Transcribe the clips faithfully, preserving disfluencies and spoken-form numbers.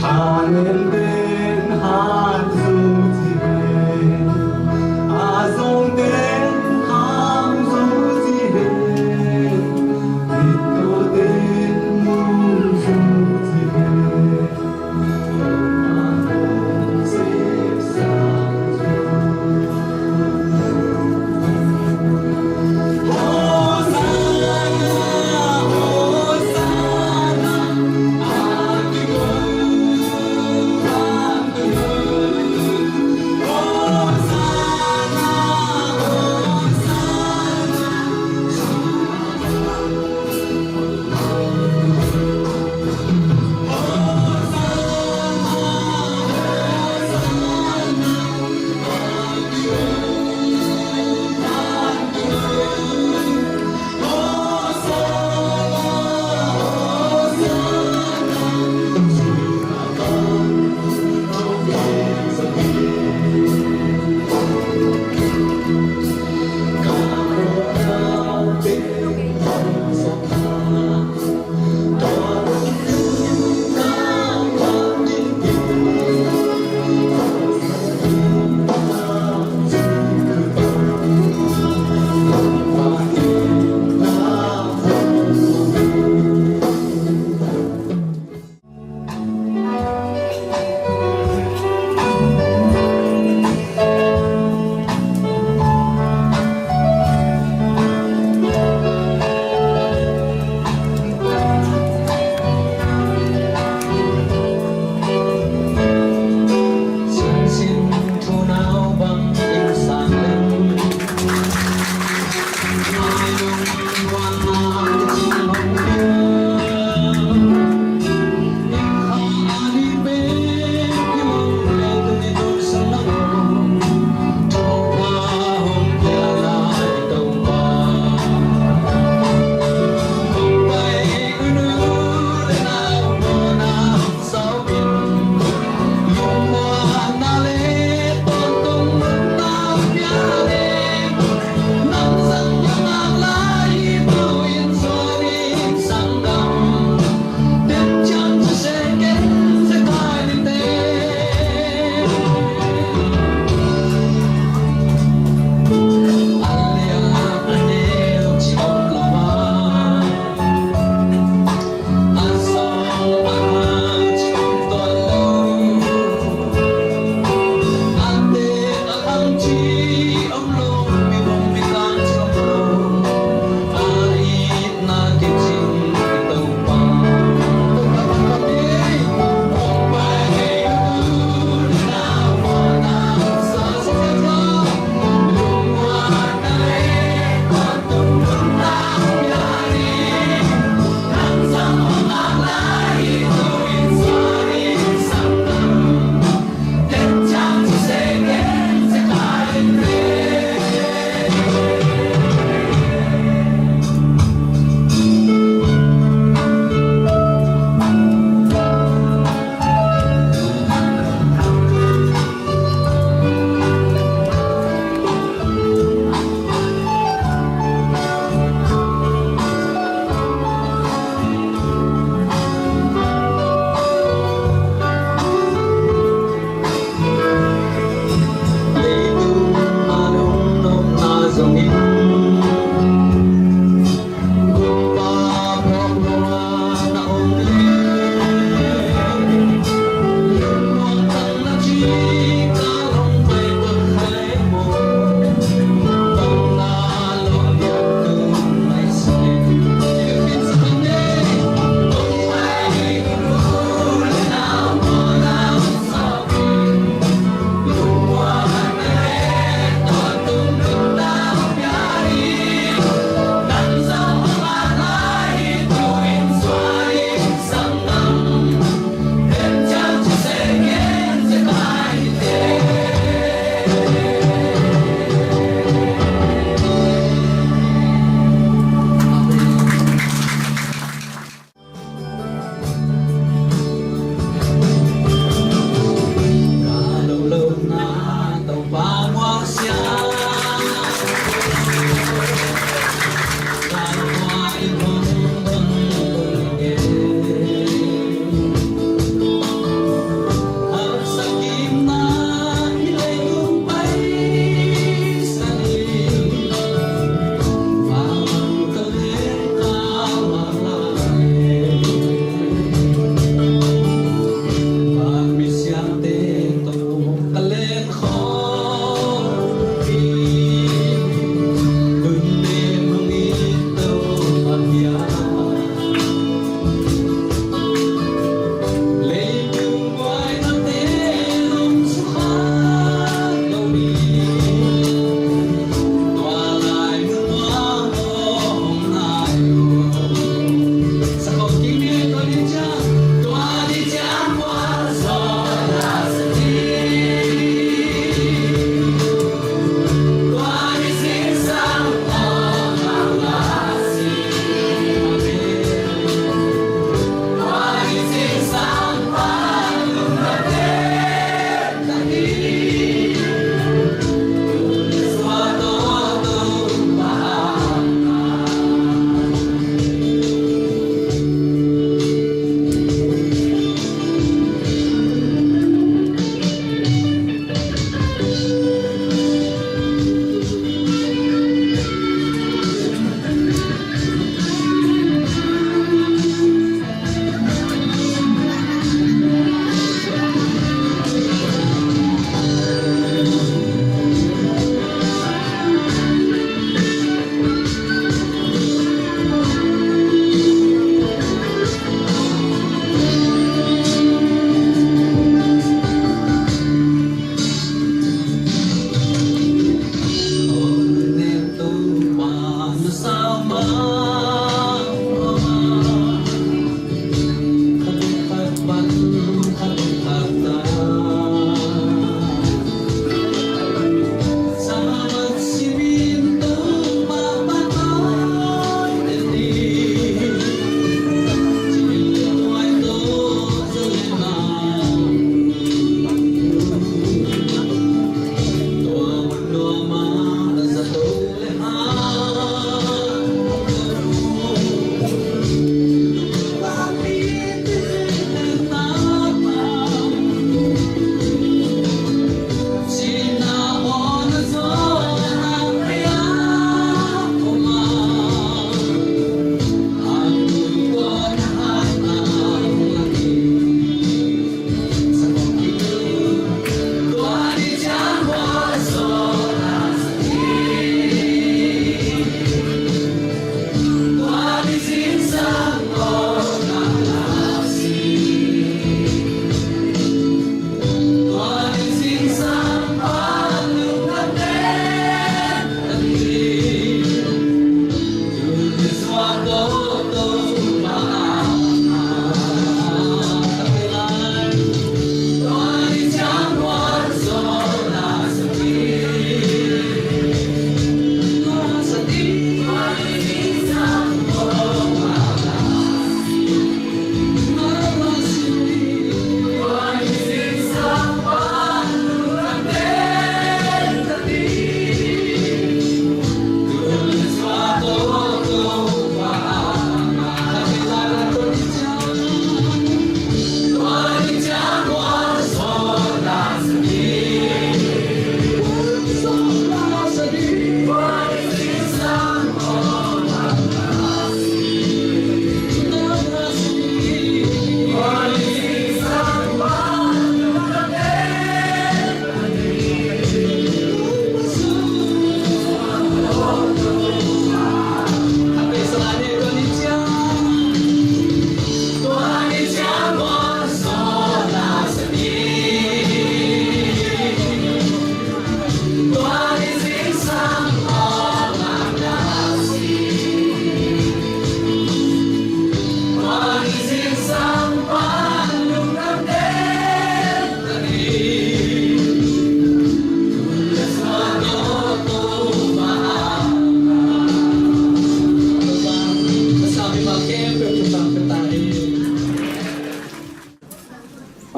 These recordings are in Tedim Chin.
A ngen ten hang zo ci hen, a zong ten hang zo ci hen, mit to ten mu zo ci hen.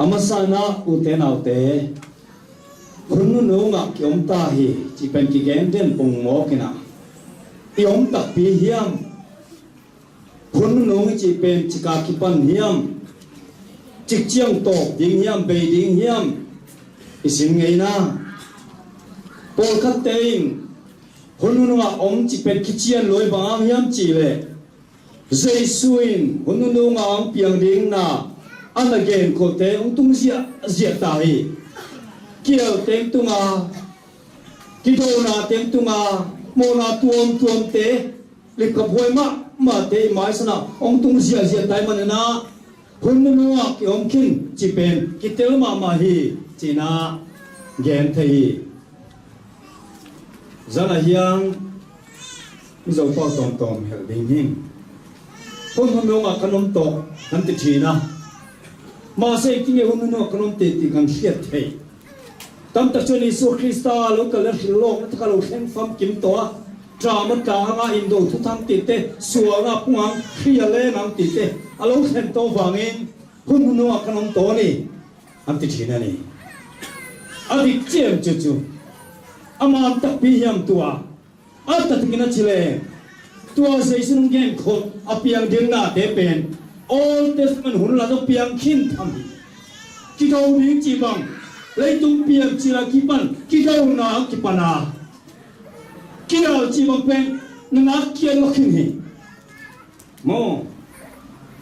A masa in ah, ute naute, hun nunung ah ki-om ta hi cih pen kigen den pongmawk in ah, i om takpi hiam? Hun nunung i cih pen cik a kipan hiam? Cik ciang tawp ding hiam, bei ding hiam? I sim ngei na. Pawlkhatte in hun nunung ah om cih pen kician lo hi, bang hang hiam cih leh, Jesu in hun nunung ah hong piang ding na a na genkholhte hong tung ziahziah ta hi. Kial teng tung a, kidona teng tung a, mawhna tuamtuamte, lipkhaphuai mahmahte i maisan ah hong tung ziahziah ta ahih manin ah, hun nunung ah ki-om khin cih pen kitel mahmah hi, ci-in ah gen thei hi. Zan a hiang i Zopau tawmtawm helh ding hi. Hun nunung ah kan om tawh kan ti ṭhin a, mahse, i ti ngei, hun nunung ah kan om teh ti kan hriat thei. Tamtak ciangin Jesu Khrista lo kal le, hril lawkna tak a lo thleng famkim tawh a, ṭam a tla hang a indo thuthang tite, sualna pung hang, hri a leng hang tite a lo thlen tawh vangin hun nunung ah kan om tawh ni, an ti ṭhin a ni. A dik ciang ciang cu a man takpi hiam? Tua a taktakin a cih leh, tua Jesu in hong genkholh a piang ding nate pen Old Testament hun lai tawh piang khin tham hi. Kido ding cih bang, leitung piancil a kipan kidona a kipan a, kial cih bang pen na nak kial lo khin hi. Maw,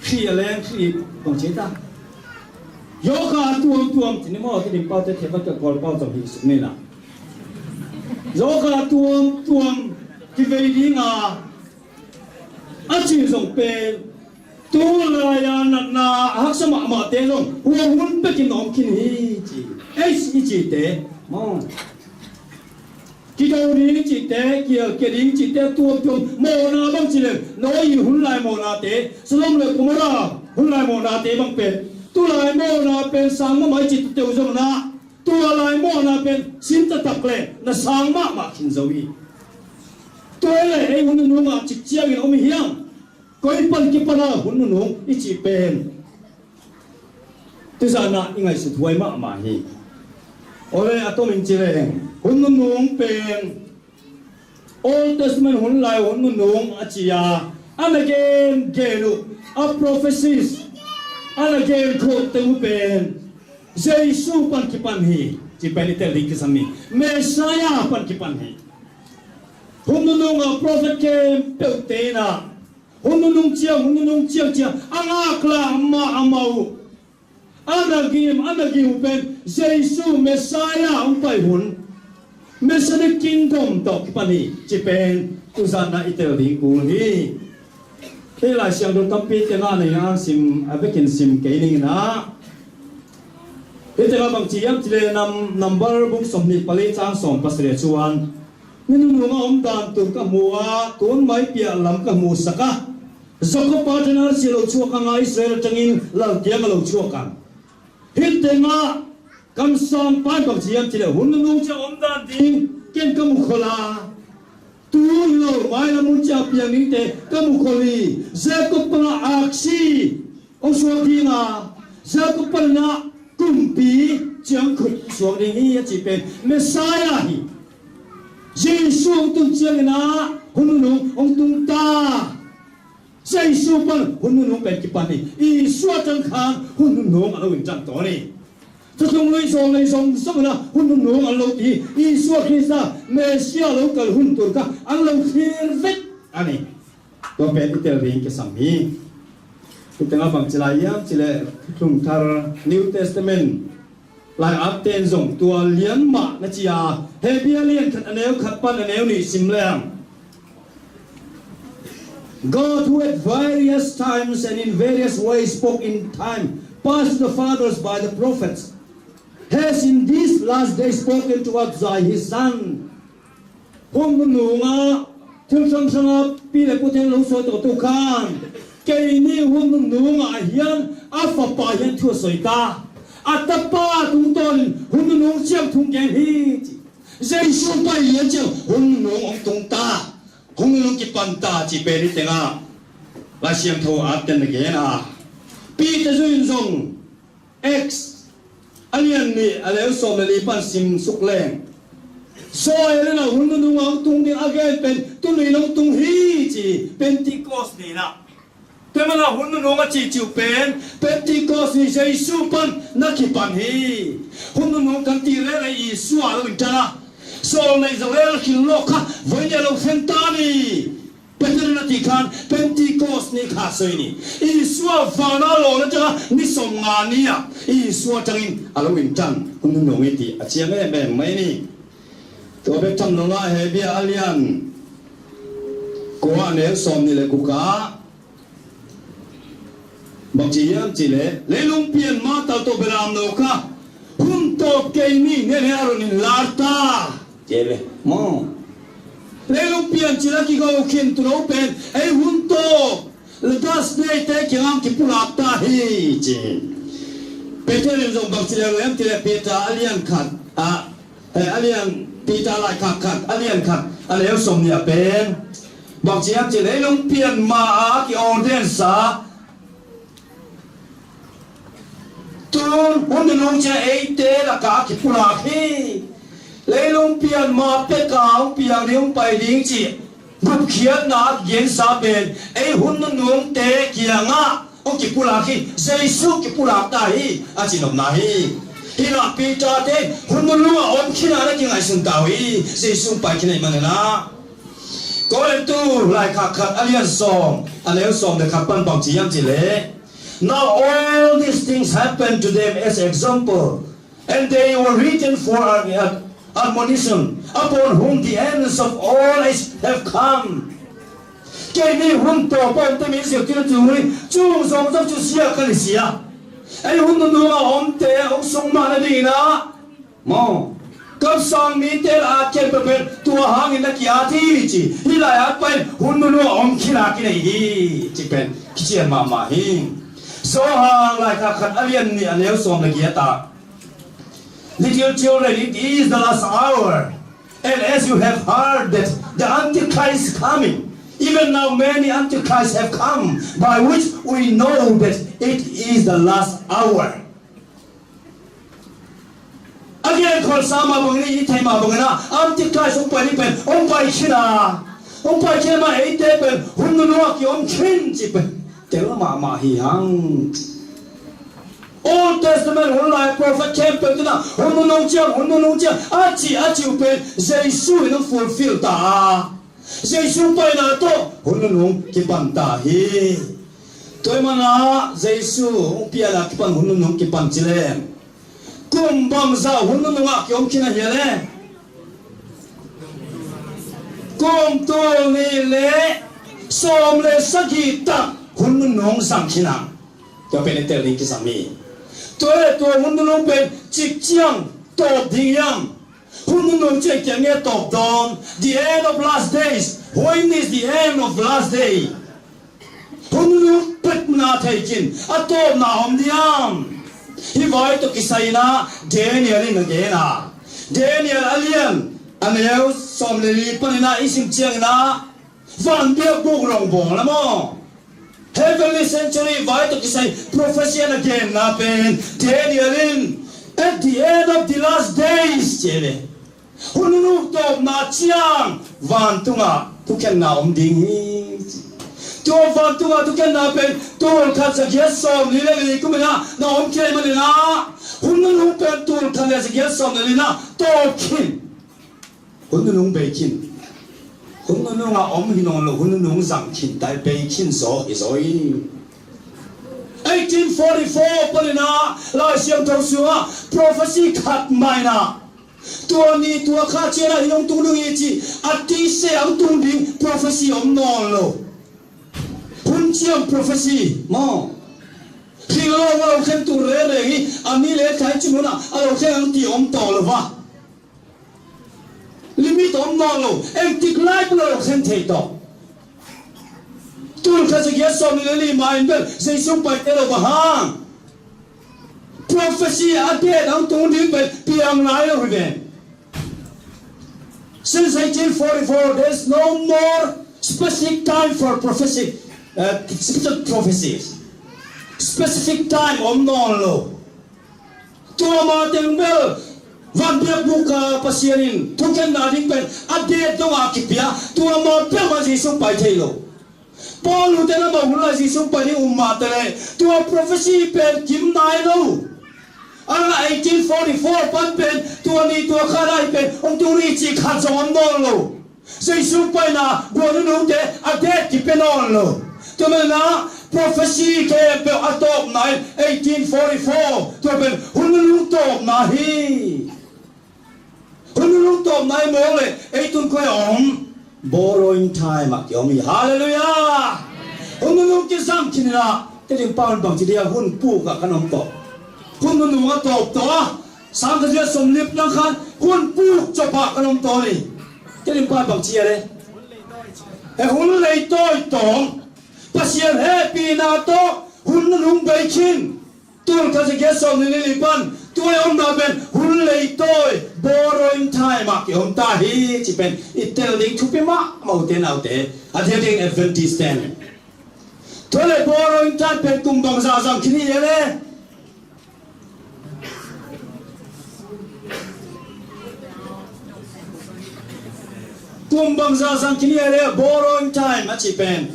hri a leng hri bang ci ta. Zawhkha tuamtuam ci ni maw, Tedim paute thei vat ka Kawl pau zong hi suk ni na. Zawhkha tuamtuam kivei ding a, a ci zong pen, tu lai a natna a haksa mahmahte zong hua hun pekin om khin hi ci. Ei, i cite maw. Kido ding cihte, kial kia ding cihte tuamtuam, mawhna bang ci leng, Noah i hun lai mawhnate, Sodom le Gomorrah hun lai mawhnate bang pen, tu lai mawhna pen sang mahmah i cih teuh zong na, tua lai mawhna pen sin taktak leh na sang mahmah khin zo hi. Tua hi leh ei hun nunung ah cik ciangin om i hiam? Koi pan kipan a hun nunung i cih pen tuzan ah i ngaihsut huai mahmah hi. Awle, a tomin ci leng, hun nunung pen Old Testament hun lai hun nunung a ci a, a na gen gen uh, a prophecies a na gen khawh teng uh pen Jesu pan kipan hi. Ci pen i tel ding kisam hi. Messiah pan kipan hi. Hun nunung a prophet khempeuhte in ah, hun nunung ciang, hun nunung ciang ci a, a ngaklah mah amau uh. A na gim, a na gim uh pen Jesu Messiah hong pai hun, Messianic Kingdom tawh kipan hi. Ci pen tuzan ah i tel ding kul hi. Hih Lai Siangtho tampi tengah nei a sim, a vekin sim kei ning in ah. Hih tengah bang ci hiam ci leh, nam, Number bung sawmnih pali cang sawm pasarih cuan, ni nunung a om dan tun ka hmu a, tun maipiah lam ka hmusak a, Jakob pa teng a si lo chuak ang a, Israel tengin lal kiang a lo chuak ang. Hih tengah kamsangpa in bang ci hiam ci leh, hun nunung ciang om dan ding ken ka mu khol a, tu hi lo, mailam hun ciang piang dingte ka mu khol hi. Jakob panga aksi hong suak ding a, Jakob panin ah kumpi ciangkhut suak ding hi a cih pen Messiah hi. Jesu hong tun ciangin ah hun nunung hong tung ta. Jesu pan hun nunung pen kipan hi. Jesu a tangkhan hun nunung a lo in tang tawn hi. Thuthung lui zawnglei zong zong in ah hun nunung a lo ti hi. Jesu Khrista Messiah lo kal hun tur kha a lo thlir vek a ni. Tua pen i tel ding kisam hi. Hih tengah bang ci lai hiam ci leh, Thuthung Thar New Testament lai-atte in zong tua lian mah na ci a, Hebru lian khat a neu khat pan a neu nih sim leng, God, who at various times and in various ways spoke in time past to the fathers by the prophets, has in these last days spoken to us by his Son. Hun nunung ah thil hrang hrang a pi le pute lo suai tawh tu khan, keini hun nunung ah hian a fapa hian thu a sawi ta. A tapa tungtawnin hun nunung ciang thu gen hi ci. Jesu pai lian ciang hun nunung hong tung ta. Hun nunung kipan ta ci pen i tengah Lai Siangtho a ten a gen a. Peter zui in zong Acts A lian nih a neu sawm le li pan sim suk leng, Saul in a hun nunung a hong tung ding a gen pen tuni in hong tung hi ci. Pentecost ni-in ah, tua manin a hun nunung a cihcih uh pen Pentecost ni Jesu pan na kipan hi. Hun nunung kan cih leh Isua lo in tan a, Saul in Israel khit lawh kha voi nih a lo khen ta ni. Peter in a cih khan Pentecost ni kha soi ni. Isua van a lawhna ciang a ni sawmnga ni-ah Isua ciangin a lo in tan hun nunung hi ci a ciang em em mai ni. Tua bek tham lo a, Hebru a lian kua a neu sawm nih le guk ah bang ci hiam cih leh, leilung pian ma tal tawh belamno kha hun tawp kei ni, nene a run in lar ta. Ci ve maw. Leilung pian cih a kigo khin tuuno pen ei hun tawp, the last day te kiangah kipulak ta hi ci. Peter in zong bang ci leng lem cih leh Peter a lian khat ah, eh, a lian, Peter laikhak khat a lian khat a neu sawm nih ah pen bang ci hiam cih leh leilung pian ma a ki-ordain sa tun hun nunung ciang eite lakah a kipulak hi. Leilung pian ma pek a hong piang ding, hong pai ding cih gupkhiatna a kigensa pen ei hun nunungte kiangah hong kipulak hi. Jesu kipulak ta hi a cihnopna hi. Hi-in ah Peter te hun nunung a om khin a na kingaihsun ta uh hi. Jesu hong pai khin ahih manin ah. Korintu laikhak khat a lian sawm a neu sawm le khat pan bang ci hiam cih leh, now all these things happen to them as example, and they were written for our ad-, admonition, upon whom the ends of all age have come. Kei mi hun tawp a omte mi ziau khin a, tu hun hi cung zong zong cu zia ka hi sia. Ei hun nunung a omte hong sung mahna dingin ah maw, kamsang mite la at kei peuhpeuh tua hangin na ki-at hi ci. Hih lai-at pen hun nunung a om khin a kinei hi cih pen kician mahmah hi. Johan laikhak khat a lian nih a neu sawm le giat ah, little children, it is the last hour. And as you have heard that the Antichrist is coming, even now many antichrists have come, by which we know that it is the last hour. A genkholhsa mah bangin, i theih mah bangin ah Antichrist hong pai ding pen hong pai khin a, hong pai khin a, eite pen hun nunung a ki-om khin cih pen tel mahmah hi hang. Old Testament hun lai prophet khempeuh in ah hun nunung ciang, hun nunung ciang a cih, a cih uh pen Jesu in hong fulfill ta a, Jesu paina tawh hun nunung kipan ta hi. Tua ahih manin ah Jesu hong pian a kipan hun nunung kipan ci leng, kum bangzah hun nunung ah ki-om khin a hia leh? Kum tul nih le sawm le sagih tak hun nunung zang khin a. Tua pen i tel ding kisam hi. Tua le tua hun nunung pen cik ciang tawp ding hiam? Hun nunung ciang kiang nge tawp dawn? The end of last days. When is the end of last day? Hun nunung petna thei khin a tawpna om diam? Hih vai tawh kisai in ah Daniel in a gen a. Daniel a lian a neu sawm le li panin ah i sim ciangin ah vanbiakbuk rong bawl a maw, heavenly sanctuary vai tawh kisai prophecy a na genna pen Daniel in, at the end of the last days ci hi. Hun nunung tawpna ciang vantungah thukhenna om ding hi. Tua vantungah thukhenna pen tul khat za giat sawm li le li kum in ah na om khin ahih manin ah hun nunung pen tul khat le za giat sawm le li in ah tawp khin. Hun nunung bei khin. Hun nunung a om hi nawn lo, hun nunung zang khin ta hi, bei khin zaw hi zaw hi. Eighteen forty-four panin ah Lai Siangtho sungah prophecy khat mah in ah, tua ni tua kha ciangin ah hih hong tung ding hi ci a, ti se hong tung ding prophecy om nawn lo. Hun ciang prophecy maw. Hih lo a lo khen tung rere hi, a ni le thai cin hun ah a lo khen ang ti om tawh lo va. Limit om nawn lo, engtik lai peuh lo khen thei tawh. Tul khat za giat sawm li le li ma in bel Jesu paite lo bang hang? Prophecy a date hong tung ding bel piang lai lo hi ven. Since eighteen forty-four, there's no more specific time for prophecy, uh, specific prophecies. Specific time om nawn lo. Tua ma teng bel van biakbuk ah Pasian in thukhenna ding pen a det dong a kipia, tua ma peuhmah Jesu pai thei lo. Paul ute lamah hun lai Jesu pai ding um mah teh leh tua prophecy pen kim nai lo. A eighteen forty-four pan pen tua ni tua khan ahi pen hong tung ni cih khat zong om nawn lo. Jesu paina buan nunungte a det kipia nawn lo. Tua manin ah prophecy khempeuh a tawpna in eighteen forty-four, tua pen hun nunung tawpna hi. Hun nunung tawpna i mawk leh ei tun koi a om? Borrowing time ah ki om hi. Halleluiah. Hun nunung kizang khin in ah, Tedim pau in bangci dia, hun puk ah kan om tawh. Hun nunung a tawp tawh a, sang khat za giat sawmli le li nang khan hun puk cop ah kan om tawh ni. Tedim pau in bangci a le, he hun leitawi tawm, Pasian hehpihna tawh hun nunung bei khin. Tul khat za giat sawmli le li pan tua i omna pen hun leitawi, borrowing time ah ki om ta hi cih pen i tel ding thupi mahmah, ute naute. A diakdiakin Adventist ten, tua leh borrowing time pen kum bangzah zang khin hi a le? Kum bangzah zang khin hi a le borrowing time a cih pen?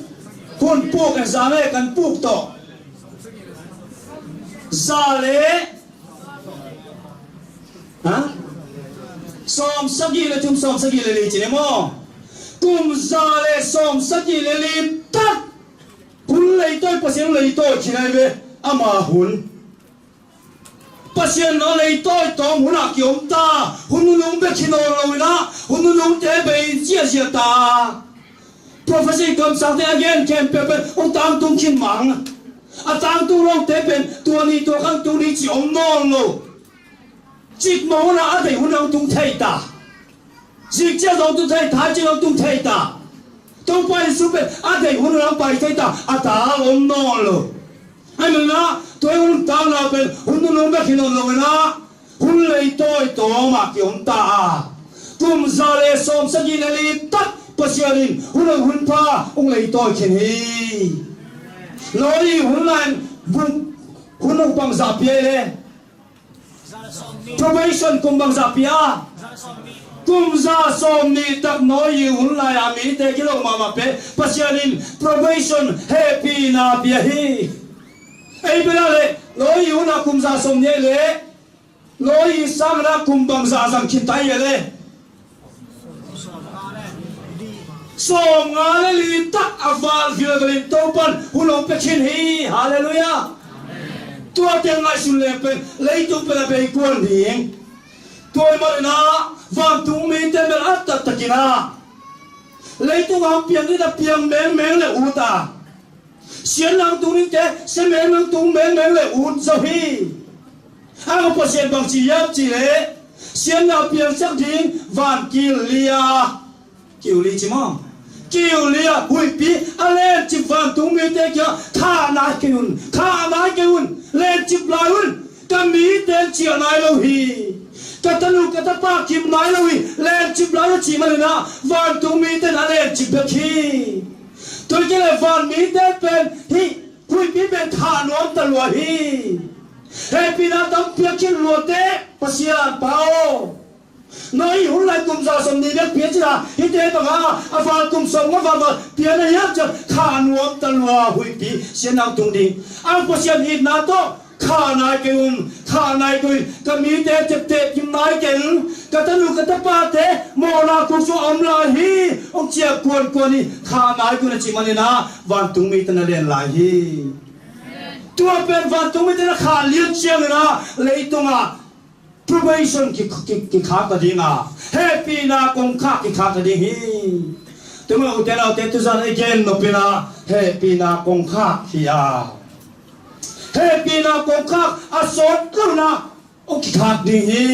Hun puk, eh, za le kan puk tawh. Za le, ha? Sawmsagih le thum, sawmsagih le li ci ni maw? Kum za le sawmsagih le li tak hun leitawi, Pasian leitawi khin ahi ve. Ama hun, Pasian a leitawi tawm hun ah ki om ta. Hun nunung bek hi nawn lo in ah, hun nunungte bei ziahziah ta. Prophecy kamsangte a gen khempeuh pen hong tangtung khin mang. A tangtung lote pen tua ni tua khan tung ni cih om nawn lo. Cikmah hun ah a deih hun ah hong tung thei ta. Zing ciang zong tung thei, thai ciang zong tung thei ta. Topa Jesu pen a deih hun ah hong pai thei ta. A ta om nawn lo. Ahi manin ah tua i hun tangna pen hun nunung bek hi nawn lo in ah, hun leitawi tawm ah ki om ta a. Kum za le sawmsagih le li tak Pasian in hun, hun pha hong leitawi khin hi. Noah hun lai-in hun hong bangzah pia i le? Probation kum bangzah pia? Kum za sawmnih tak Noah hun lai-a mite gilo mahmah pen Pasian in probation, hehpihna pia hi. Ei bel a le, Noah hun ah kum za sawmnih le, Noah sang in ah kum bangzah zang khin ta hi a le? Sawmnga le li tak a val vilvel in Topan hun hong pia khin hi. Halleluiah. Tua teng ngaihsun leng pen leitung pen a bei kuan ding. Tua ahih manin ah vantung mite bel a taktak in ah leitung ah hong piang ding a piang mengmeng le ut a, siatna hong tung dingte sia mengmeng, tung mengmeng le ut zo hi. A, Pasian bangci hiam cih leh siatna piangsak ding van kil li a, kiu li ci maw? Kiu li a huihpi a lencip vantung mite kiangah, "Khah nai kei un, khah nai kei un, lencip lai un. Ka mite in ciah nai lo hi. Ka tanu ka tapa kim nai lo hi, lencip lai un," a cih manin ah vantung mite in a lencip bek hi. Tua hi kei leh van mite pen hih huihpi pen khah nuam ta lua hi. Hehpihna tam piak khin lua teh, Pasian pa aw. Noah hun lai kum za sawmnih bek pia cih a, hihte bang a, a val kum sawmnga val val pia na hiam cih a, khah nuam ta lua huihpi siatna hong tung ding. A, Pasian itna tawh, "Khah nai kei un, khah nai kei un, ka mite teptep kim nai kei un, ka tanu ka tapate mawhna khuk sung a om lai hi, hong ciah kuankuan hi, khah nai kei un," a cih manin ah vantung mite in a len lai hi. Tua pen vantung mite in a khah lian ciangin ah leitung ah probation ki, ki, kikhak ta ding a, hehpihna kongkhak kikhak ta ding hi. Tua manin ute naute, tuzan i gen nop in ah hehpihna kongkhak hi a, hehpihna kongkhak a sawt lo in ah hong kikhak ding hi.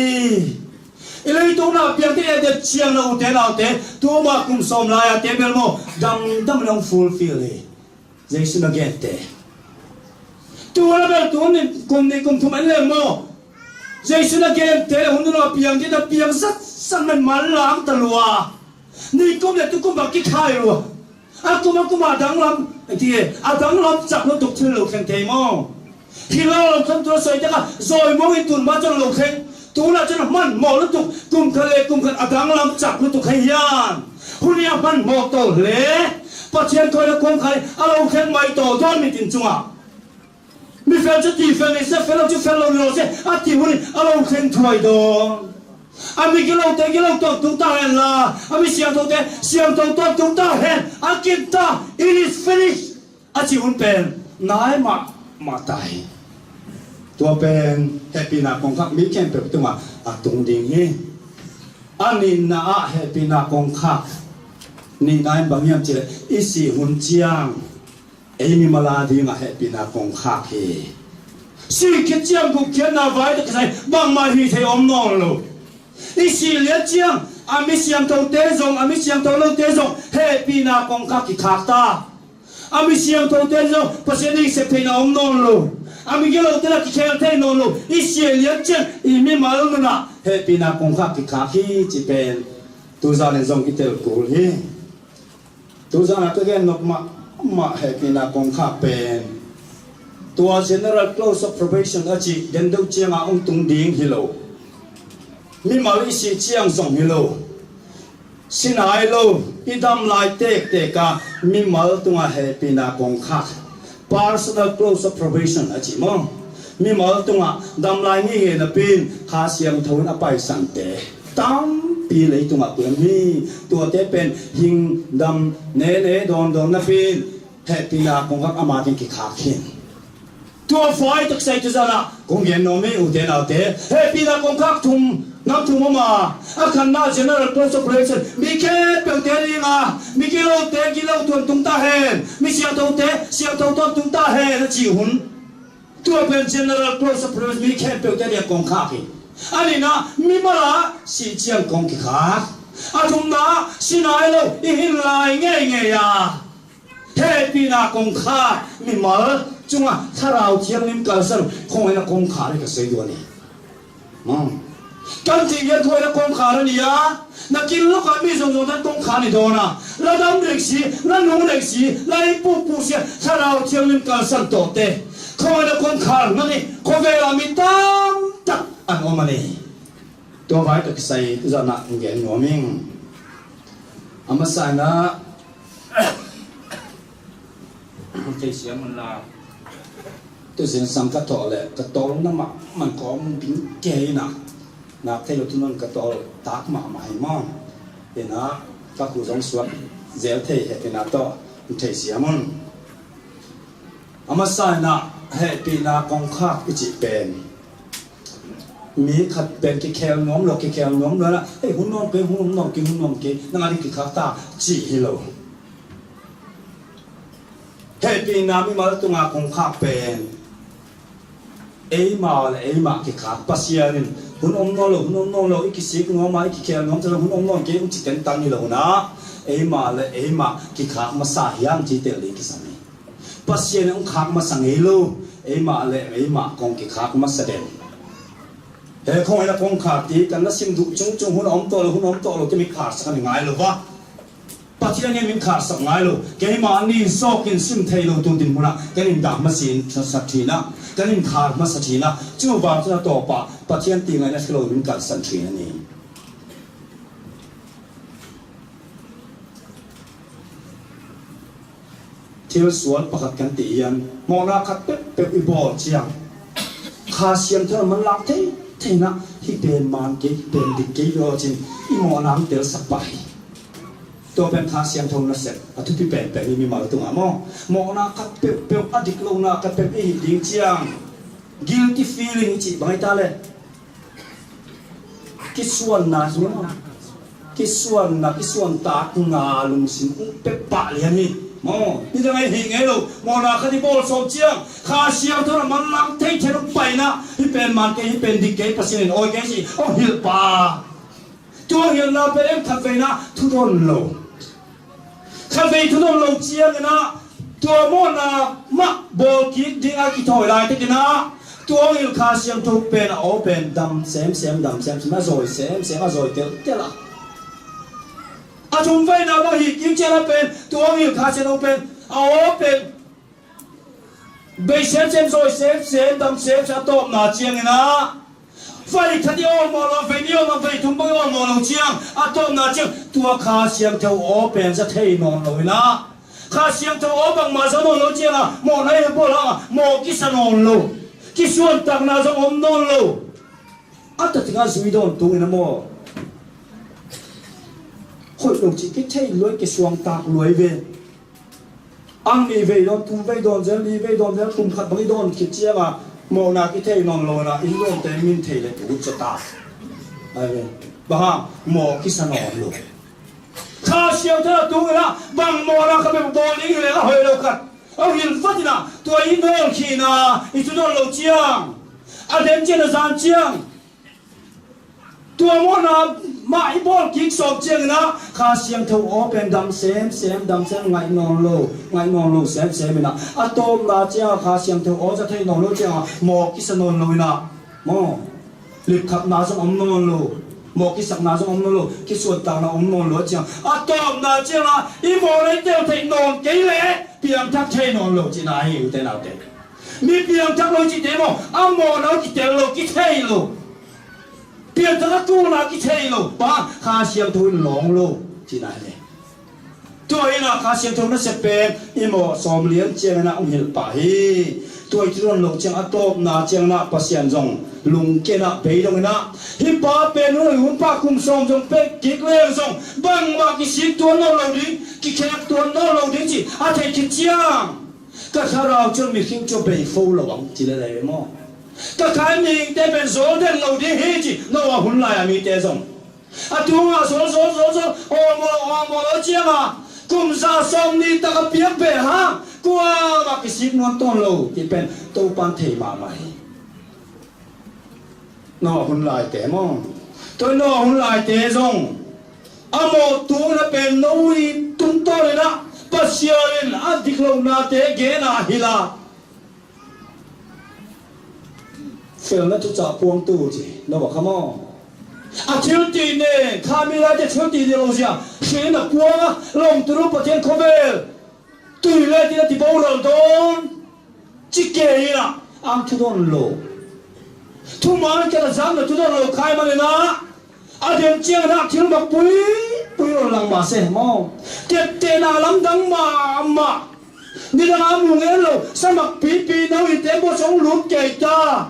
I leitung na piangte i et ciang na, ute naute, tuma kum sawm lai-a te bel maw, damdam in hong fulfill hi. Jesu na gente. Tua bel tu kum nih kum thum en leng maw, Jesu na gente le hun nunung a piang ding a piang zatzat, man manlang ta lua. Nikum le tukum bang kikhai lua. A kum a kum a danglam, a danglam cak lutuk thil lo thleng thei maw. Hi lo, lo thleng tua soi teka zawi mong in tun ma cun lo thleng. Tuna cun a hman mawh lutuk, kum khat le kum khat a dang lam cak lutuk hei hian. Hun hi a hman mawh tawh le Pathian khawina kawngkhak a lo thleng mai tawh dawn mitin cungah. Mi fel cu ti fel ni se, fel lo cu fel lo ni lo se, a ti hun in a lo thleng thuai dawn. A mi gilo te gilo tawn tung ta hen la, a mi siangtho te siangtho tawn tung ta hen, a kin ta, it is finished. A ci hun pen nai mah mah ta hi. Tua pen hehpihna kongkhak mi khempeuh tungah a tung ding hi. A nihna ah hehpihna kongkhak nihna in bang hiam cih leh i sih hun ciang ei mimal a dingah hehpihna kongkhak hi. Sih khit ciang gupkhiatna vai tak kisai bangmah hi thei om nawn lo. I sih liat ciang a mi siangthote zong, a mi siangtho lote zong hehpihna kongkhak kikhak ta. A mi siangthote zong Pasian nih sep theihna om nawn lo. A mi gilote lah kikhel thei nawn lo. I sih liat ciang i mimal nunah hehpihna kongkhak kikhak hi ci pen tuzan in zong i tel kul hi. Tuzan a ka gen nop mahmah hehpihna kongkhak pen tua general close of probation a cih gen deuh ciangah hong tung ding hi lo. Mimal i sih ciang zong hi lo. Si nai lo, i dam lai tektek a mimal tungah hehpihna kongkhak, personal close of probation a ci maw? Mimal tungah dam lai ngei ngei napi in Kha Siangtho in a paisante tampi leitungah kuang hi. Tuate pen hing dam nene dawn dawn napi in hehpihna kongkhak ama ding kikhak hi. Tua fai tak sai tuzan ah kong gen nuam hi, ute naute. Hehpihna kongkhak thum, nam thum om a, a khatna general close of probation, mi khempeuhte ding a, mi gilote gilo tawn tung ta hen, mi siangthote siangtho tawn tung ta hen a ci hun. Tua pen general close of probation, mi khempeuhte ding a kongkhak hi. A nihna, mimal a sih ciang kong kikhak. A thumna, si nai lo, i hin lai ngei ngei a hehpihna kongkhak, mimal cungah Thlarau Thianghlim kalsan, khawngaihna kongkhak hi ka sawi duan hi. Kan ti hian khawngaihna kongkhak a ni a, na kin lawkah mi zongzong tan kongkhak ni dawn a, la dam dek si, la nung dek si, la inn pukpuk si a, Thlarau Thianghlim kalsan tawh te khawngaihna kongkhak a ni. Khawvel ah mi tam tak an om a ni. Tua vai tawh kisai tuzan ah hong gen nuam ing. A masa in ah, hong theisiam un la. Tu zingsang ka thawh leh ka tawlna mahmah kawm ding kei in ah, nak thei lo thunon ka tawl tak mahmah hi maw? In ah, ka khuh zong suak zel thei hehpihna tawh hong theisiam un. A masa in ah, hehpihna kongkhak i cih pen mi khat pen kikhel nuam lo, kikhel nuam lo in ah, "Ei, hun nuam kei, hun nuam kei, hun nuam kei, nang a ding kikhak ta," cih hi lo. Hehpihna mimal tunga kongkhak pen eimah le eimah kikhak, Pasian in hun om nawn lo, hun om nawn lo, i kisik nuam a, i kikhel nuam ta lo, hun om nawn kei, hun ci tengtang hi lo in ah, eimah le eimah kikhak masa hiam ci tel ding kisam hi. Pasian in hong khak masa ngei lo, eimah le eimah kong kikhak masa den. He khawngaihna kongkhak ti kan la sim duh cungcung, hun a om tawh lo, hun a om tawh lo, kei min kharsak a ni ngai lo va. Pathian in min kharsak ngai lo. Keimah ni zawkin sim thei lo tu dinhmunah kan in dah hmasa ṭhin a, kan in khak masa ṭhin a, cuvang cun a tawpah Pathian ti ngaihna si lo min kalsan ṭhin a ni. Thil sual pakhat kan ti hian, mawhna khat peuhpeuh i bawl ciang, Kha Siangtho in a manlang thei thei in ah, hih pen man kei, hih pen dik kei, hi lo cin i mawhna hong telsak pah hi. Tua pen Kha Siangtho nasep a thupi penpen hi mimal tungah maw? Mawhna khat peuhpeuh, a dik lohna khat peuh i hih ding ciang, guilty feeling i cih bang hi ta le, kisuanna hi maw? Kisuanna, kisuantakna lungsim uh pek pah lian hi maw? Nidang ei hih ngei lo, mawhna khat i bawl sawm ciang, Kha Siangtho in a manlang thei thei hong paina, hih pen man kei, hih pen dik kei, Pasian in awi kei si hong hilh pah. Tua hilhna pen em khatvei in ah thudawn lo. Khatvei thudawn lo ciangin ah, tua mawhna mah bawl kik ding a kithawi laitakin ah, tua hong hilh Kha Siangtho pen a aw pen dam semsem, dam semsem, a zawi semsem, a zawi teltel a. A thumveina bang hih kik ciang a pen, tua hong hilh Kha Siangtho pen a aw pen Bei semsem, zawi semsem, dam semsem a tawpna ciangin ah, vai khat i awlmawh lo, vei nih awlmawh, vei thum bang i awlmawh lo ciang a tawpna ciang tua Kha Siangtho aw pen za thei nawn lo in ah, Kha Siangtho aw bangmah za nawn lo ciang a mawhna i bawl hang a mawh kisa nawn lo, kisuantakna zong om nawn lo. A tatingah zui dawn tungin a maw, hoih lo cih kithei luai, kisuangtak luai ve. Ang nih vei dawn, thum vei dawn zel, li vei dawn zel, kum khat bang i dawn khit ciangah mawhna kithei nawn lo in ah, inn dawnte min thei le ut cia ta. Amen. Bang hang? Mawh kisa nawn lo. Kha Siangtho a tungin ah bang mawhna khat peuh bawl ding hi leh a hoih lo khat a hilh vat in ah, tua i nawlkhina i tu nawn lo ciang, a den ciang a zan ciang, tua mawhna mah i bawl kik sawm ciangin ah Kha Siangtho aw pen dam semsem, dam sem, ngaih nawn lo, ngaih nawn lo semsem in ah, a tawpna ciangah Kha Siangtho aw za thei nawn lo ciangah mawh kisa nawn lo in ah, maw, lipkhapna zong om nawn lo, mawh kisakna zong om nawn lo, kisuantakna om nawn lo ciang a tawpna ciangah i mawhna i tel theih nawn kei leh piangthak thei nawn lo cihna hi, ute naute. Mi piangthak lo cihte maw, a mawhna kitel lo, kithei lo, piangthak a tulna kithei lo pa Kha Siangtho in lawng lo cihna hi. Tua hi in ah Kha Siangtho nasep pen i mawh sawm lian ciangin ah hong hilh pah hi. Tua i tu nawn lo ciang a tawpna ciangin ah Pasian zong lungkia in ah, bei dong in ah, hih pa pen hun, hun pa kum sawm zong pek kik leng zong bangmah kisik tuan nawn lo ding, kikhek tuan nawn lo ding cih a theih khit ciang, ka thlarau ciang mihing cu bei fo lo ang ci lel hi maw? Ka kha mihingte pen zawl den lo ding hi ci, Noah hun lai-a mite zong. A tungah zawl, zawl, zawl, zawl, awlmawh, awlmawh lo ciangah kum za sawmnih tak a piak beh hang kuamah kisik nuam tawn lo cih pen Topan thei mahmah hi. Noah hun laite maw? Tua Noah hun laite zong a mawh tungin a pen Noah tungtawn in ah Pasian in a dik lohnate gen a hilh a, felna thucah puangtu ci, Noah kha maw? A thil tih nen, kha mi laite thil tih nen lo zia, hrin a puang a, lawmthu Pathian khawvel, tui le tin a ti boral dawn, ci kei in ah, ang thu dawn lo. Thuman khat a zam na thu dawn lo khai man in ah, a den ciangin ah thil mak pui pui lo lang mah se maw? Teptehna lamdang mahmah. Nidang a mu ngen lo, sa mak pipi no i te maw, song lut kei ta.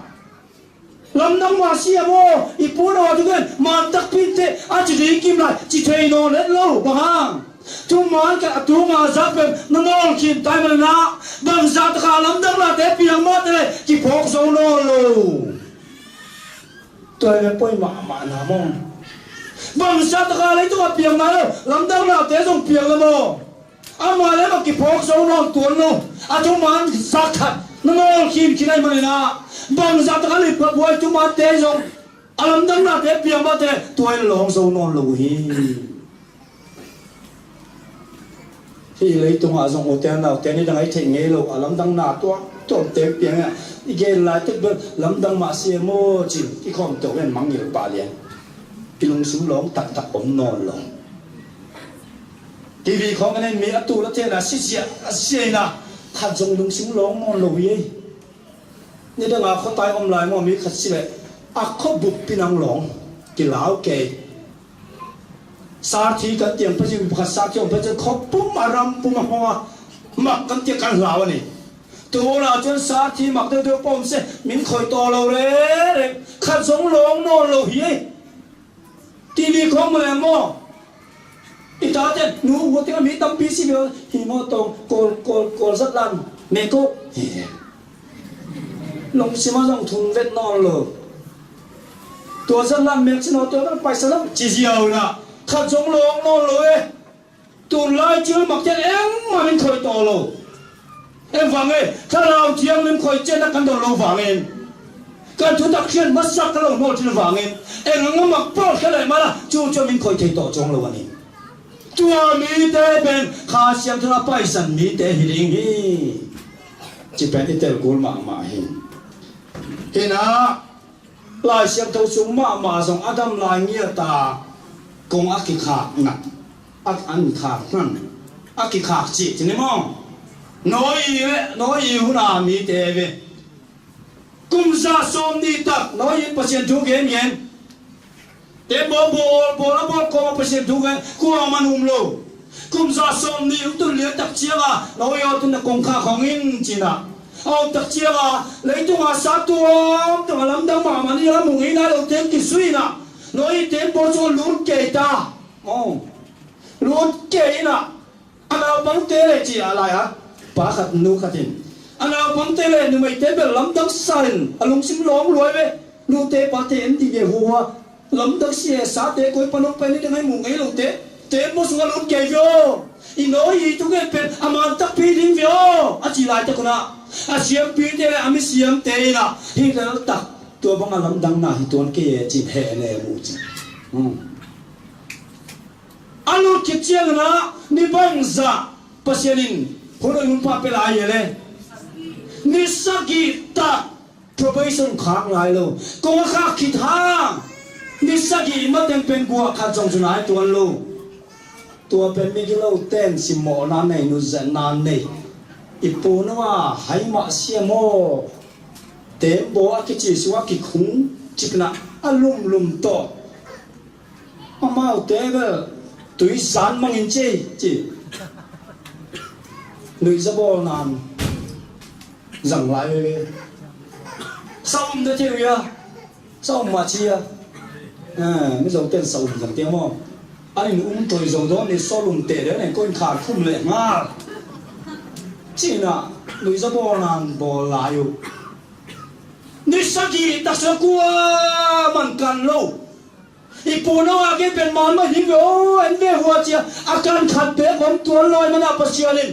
Lamdang mah si a maw, i pu no a tu gen man takpi te a ci ding kim lai, ci thei nawn let lo, bang hang? Thuman khat a tunga zak pen na nawl khin tai man in ah, bangzah taka lamdang nate piang mah te le kiphawk zo nawn lo. Tua hi pen poi mahmah na maw? Bangzah taka leitung a piang nai lo, lamdang nate zong piang lo maw? Amah le amah kiphawk zo nawn tuan lo. A thuman zah khat na nawl khin khin ahih man in ah, bangzah taka lipkhap huai thuman te zong a lamdang nate piang mah te le tua in lawng zo nawn lo uh hi. Hih leitungah zong ute naute, nidang a i theih ngei lo a lamdang na tuamtuamte piang a, i gen lai tek bel lamdang mah si e maw ci-in i khawm to ven mangngilh pah lian. I lungsim lawng taktak om nawn lo. TV khawng a nei mi a tul a thei na, si ziah a si ziah in ah, khat zong lungsim lawng nawn lo hi ei. Nidang a khuatai om lai maw, mi khat si leh a khuabup pinang lawng kilau kei. Sarthi kan tiang pacin, pakhat sarthi om pacin, khuapum a rampum a hong a mak kan tiang kan hlau a ni. Tuna cun sarthi mak deuhdeuh pawm se, min khoi taw lo rere, khat zong lawng nawn lo hi ei. TV khawng mu leng maw? I tate nu uh a tengah mi tampi si ve hi maw, tawng kawl, kawl, kawl zat lan mek ko. Lungsim ah zong thum vet nawn lo. Tua zat lan mek sin aw, tua kan paisa lo ci ziau na. Khat zong lawng nawn lo e. Tunlai cil mak cian engmah min khoi taw lo. En vang e, Thlarau Thiang min khoi cian na kan don lo vangin, kan thutak khian masak ka lo nawl thil vangin, en a ngamak pawl khia lai mana cu cu min khoi thei taw cuang lo anin. Tua mite pen Kha Siangtho a paisan mite hi ding hi. Ci pen i tel kul mahmah hi. Hinah Lai Siangtho sung mahmah zong a dam lai ngiat a kong a kikhak nak, a an khak hnan, a kikhak cih ci ni maw? Noah le Noah hun a mite ve. Kum za sawmnih tak Noah in Pasian thu gen gen. Tembaw bawl bawl a bawl kawm a Pasian thu gen kuamah um lo. Kum za sawmnih hong tun lian tak ciang a Noah aw tun na kongkhak hong in ci-in ah a om tak ciang a leitung a sa tuamtuam a lamdang mahmah ni a mu ngei nai lo teng kisuih in ah Noah tembaw sung a lut kei ta. Aw, lut kei in ah a naupangte le ci a lai a pa khat nu khat in a naupangte le numeite bel lamdang sa in a lungsim lawng luai ve. Nute pate en dih ve hua. Lamdang si e sate koi pan hong pai ni ding hai mu ngei lote tembaw sung a lut kei ve aw. I Noah i thu gen pen a man takpi ding ve aw a ci laitak un ah a siampite le a misiamte in ah hih leltak tua bang a lamdang na hi tuan kei e ci-in heh le mu ci. A lut khit ciangin ah ni bangzah Pasian in hun a hun pha pia lai hi le ni sagih tak probation khak ngai lo. Kong a khak khit hang ni sagih mateng pen guah khat zong zu nai tuan lo. Tua pen migilo ten simmawhna nei nutzetna nei i pu Noah hai mah siam aw. Tembaw a kici sung a kikhung cik in ah a lumlum tawh amaute bel tui zan mangin ci ci. Nuihza bawl nan zang lai veve. Sa um de thei uh ia. Sa um mah ci ia. Mizo ten sa um zang tiang maw. An in um toi zo dawn ni sawl um teh de nen ko in khan khum leh ngal. Ci-in ah nuihza bawl nan bawl lai uh. Ni sagih tak sung kuaman kan lo. I pu Noah kei pen man mah hi ve aw en ve hua cia a kan khat beek om tuan lawi manah Pasian in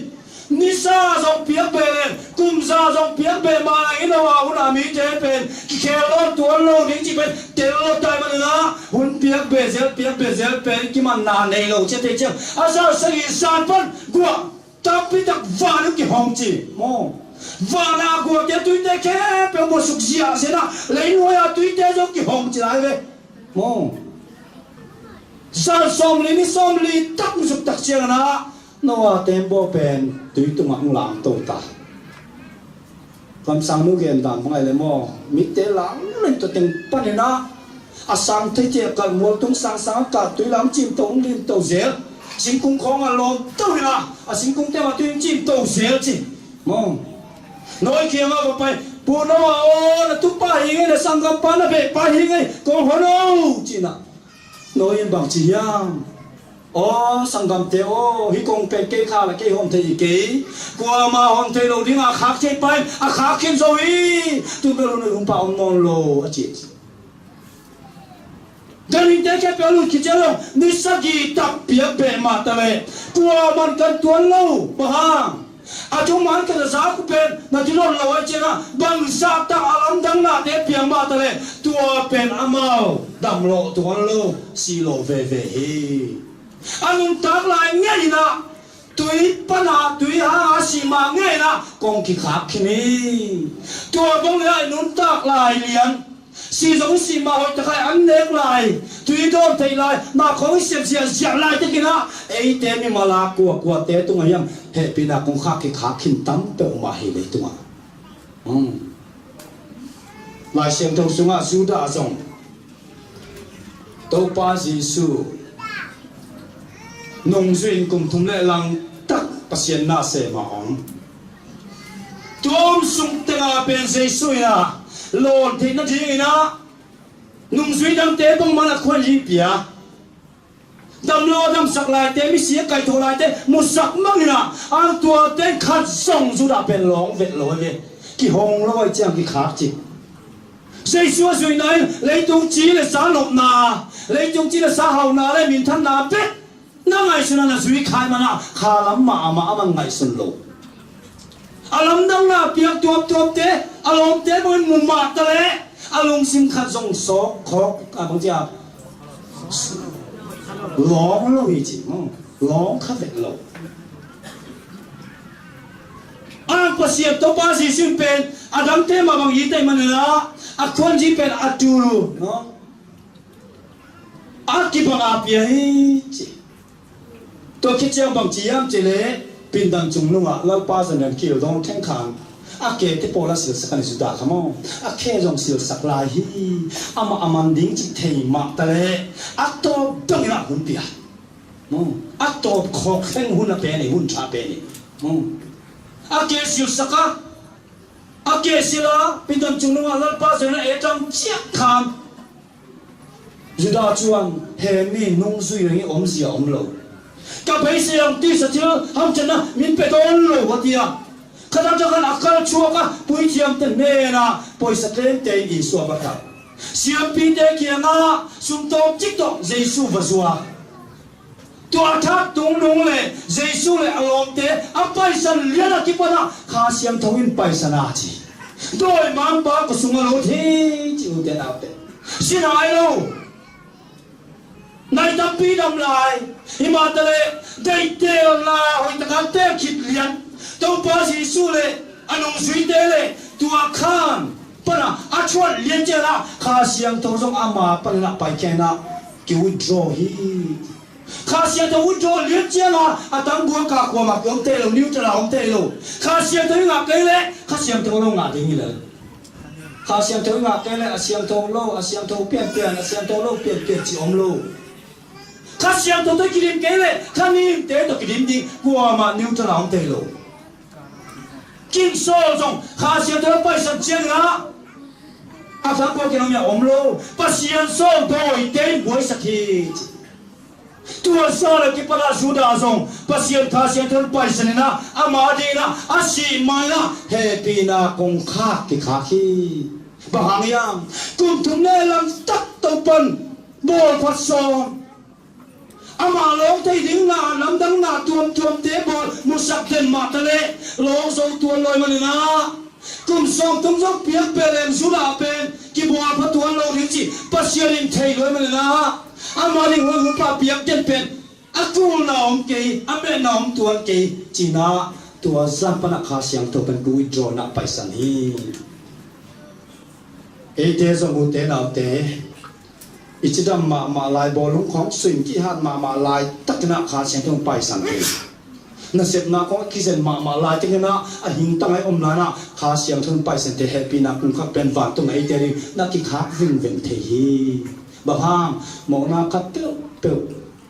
nisa zong piak be le kumza zong piak be mah lai Noah hun a mite pen kikhel lawn tuan lo ding ci pen tel lo tai manah hun piak be zel piak be zel pen kimanna nei lo cia te ciang a zah sagih zan pan guah tampi tak van uh kihong ci maw. Van a guahte tuite khempeuh muasuk ziahziah in ah leinuai a tuite zong kihong ci lai ve maw. Zan sawmli ni sawmli tak muasuk tak ciangin ah Noah tembaw pen tui tungah hong langto ta. Kamsang nu gen dan bang ai le maw mitte lang leng tua teng panin ah a sang thei thei a kalh mual tung sangsang a kah tui lam cimto hong limto zel. Singkung khawng a lawm to in ah a singkung te mah tui hong cimto zel ci maw. Noah kiangah va pai pu Noah aw na tupa hi ngei na sanggampa na behpa hi ngei kong hon o ci-in ah Noah in bang ci hiam? Aw sanggamte aw hih kong pen kei kha la kei hon thei hi kei. Kuamah hon thei lo ding a khak thei pa in a khak khin zo hi. Tu bel hun hun pa om nawn lo a ci. Ganhingte khempeuh a lut khit ciang lo ni sagih tak piak beh mah ta leh kuamah kan tuan lo bang hang? A thuman ka za zak uh pen na dinot lo ai ciangah bangzah tak a lamdang nate piang mah ta leh tua pen amau damlawh tuan lo sih lawh veve hi. A nuntak lai ngei inah tui pana tui hanga sih mah ngei inah kong kikhak khin hi. Tua bang le ah i nuntak lai lian. Si zong i sih mah hoih takai an nek lai tui dawn theih lai mah khawng i siat ziahziah lai tekinah eite mimal a kuakuate tungah hiam hehpihna kong khak kikhak khin tam peuhmah hi leitungah. Lai Siangtho sungah Judah zong Topa Jesu nungzui in kum thum le langtak Pasian na sem a om. Tua om sung tengah pen Jesu inah lawn theih nadinginah nungzui dangte bangmah a khuan hi pia. Damlo damsak laite misi a kaihthawh laite musak manginah a tuate khat zong Judah pen lawng vet lo ve. Kihong lo ai ciang kikhak cih. Jesu a zuihna in leitung ci le sa nopna leitung ci le sa hauna le minthanna bek na ngaihsun a na zui khai mana kha lam mah amah a man ngaihsun lo. A lamdangna piak tuamtuamte a lawmte bangin mu mah ta leh a lungsim khat zong sawk khawk a bang cia lawng lo hi ci maw. Lawng kha vet lo. Ang Pasian Topa Jesu pen a dangte mah bang hi tei manila a khuanzi pen a tulu a kibang a pia hi ci. Tua khit ciang bang ci hiam ci leh Pindan Cungnung ah Lalpa Zonian kil dong theng khan a ke te pawl a silsak a ni Judah kha maw? A khe zong silsak lai hi. Amah a man ding cih thei mah ta leh a tawp dongin a hun pia. Maw? A tawp khawk theng hun a pe ni, hun tha pe ni. Maw? A ke silsak a, a ke sila, Pindan Cungnung ah Lalpa Zonian a e tang ciak khan Judah cuan he mi nungzui reng i omzia om lo. Ka beisei ang tisa thil hamcianna min pe dawn lo a tia. Khatang khan a kal chuak a puithiamte hnena poisa tlente in i suak a khat. Siampite kiangah sumtawm cik tawh Jesu va zuak. Tua a that tung nung le Jesu le a lawmte a paisan lian a kipan ah Kha Siangtho in paisan a ci. Dawimangpa ka sung a lut hi ci ute naute. Sinai lo. Nai tampi dam lai. Hi mah ta leh deihtelna hoihtaka tel khit lian. Topa Jesu le a nungzuite le tua khan pana a thuat lian ciang ah Kha Siangtho zong ama panin a paikhia in ah ki withdraw hi. Kha Siangtho withdraw lian ciang ah a tangbuak a kuamah ki om thei lo, neutral a om thei lo. Kha Siangtho i ngah kei leh Kha Siangtho lo ngah ding hi lo. Kha Siangtho i ngah kei leh a siangtho lo, a siangtho pianpian, a siangtho lo pianpian ci om lo. Kha Siangtho tawh i kidim kei leh Kha Nihte tawh kidim ding, kuamah neutral a om thei lo. King Saul zong Kha Siangtho a paisan ciangin ah a tangbuak in om ia om lo. Pasian sawl dawite in buaisak hi. Tua sa le kipan ah Judah zong Pasian Kha Siangtho in paisan in ah ama dingin ah a sih ma-in ah hehpihna kongkhak kikhak hi. Bang hang hiam? Kum thum le lamtak Topan bawlphat sawm. Amah lawng thei ding na, lamdang na tuamtuamte bawl musak den mah ta leh lawng zo tuan lo ahih manin ah kum sawmthum zong piak peh leng Judah pen kibual pha tuan lo ding cih Pasian in thei lo ahih manin ah ama ding hun hun pah piak den pen a kulna om kei, a metna om tuan kei ci-in ah tua zan pan ah Kha Siangtho pen withdraw in ah paisan hi. Eite zong ute naute, i cidam mahmah lai, bawlung khawng suin kihat mahmah laitakin ah Kha Siangtho in paisan hi. Nasepna khawng a kizen mahmah laitakin ah a hingtang a i om lai-in ah Kha Siangtho in paisan te hehpihna kongkhak pen vantung a eite ding na kikhak vingveng thei hi. Bang hang? Mawhna khat peuhpeuh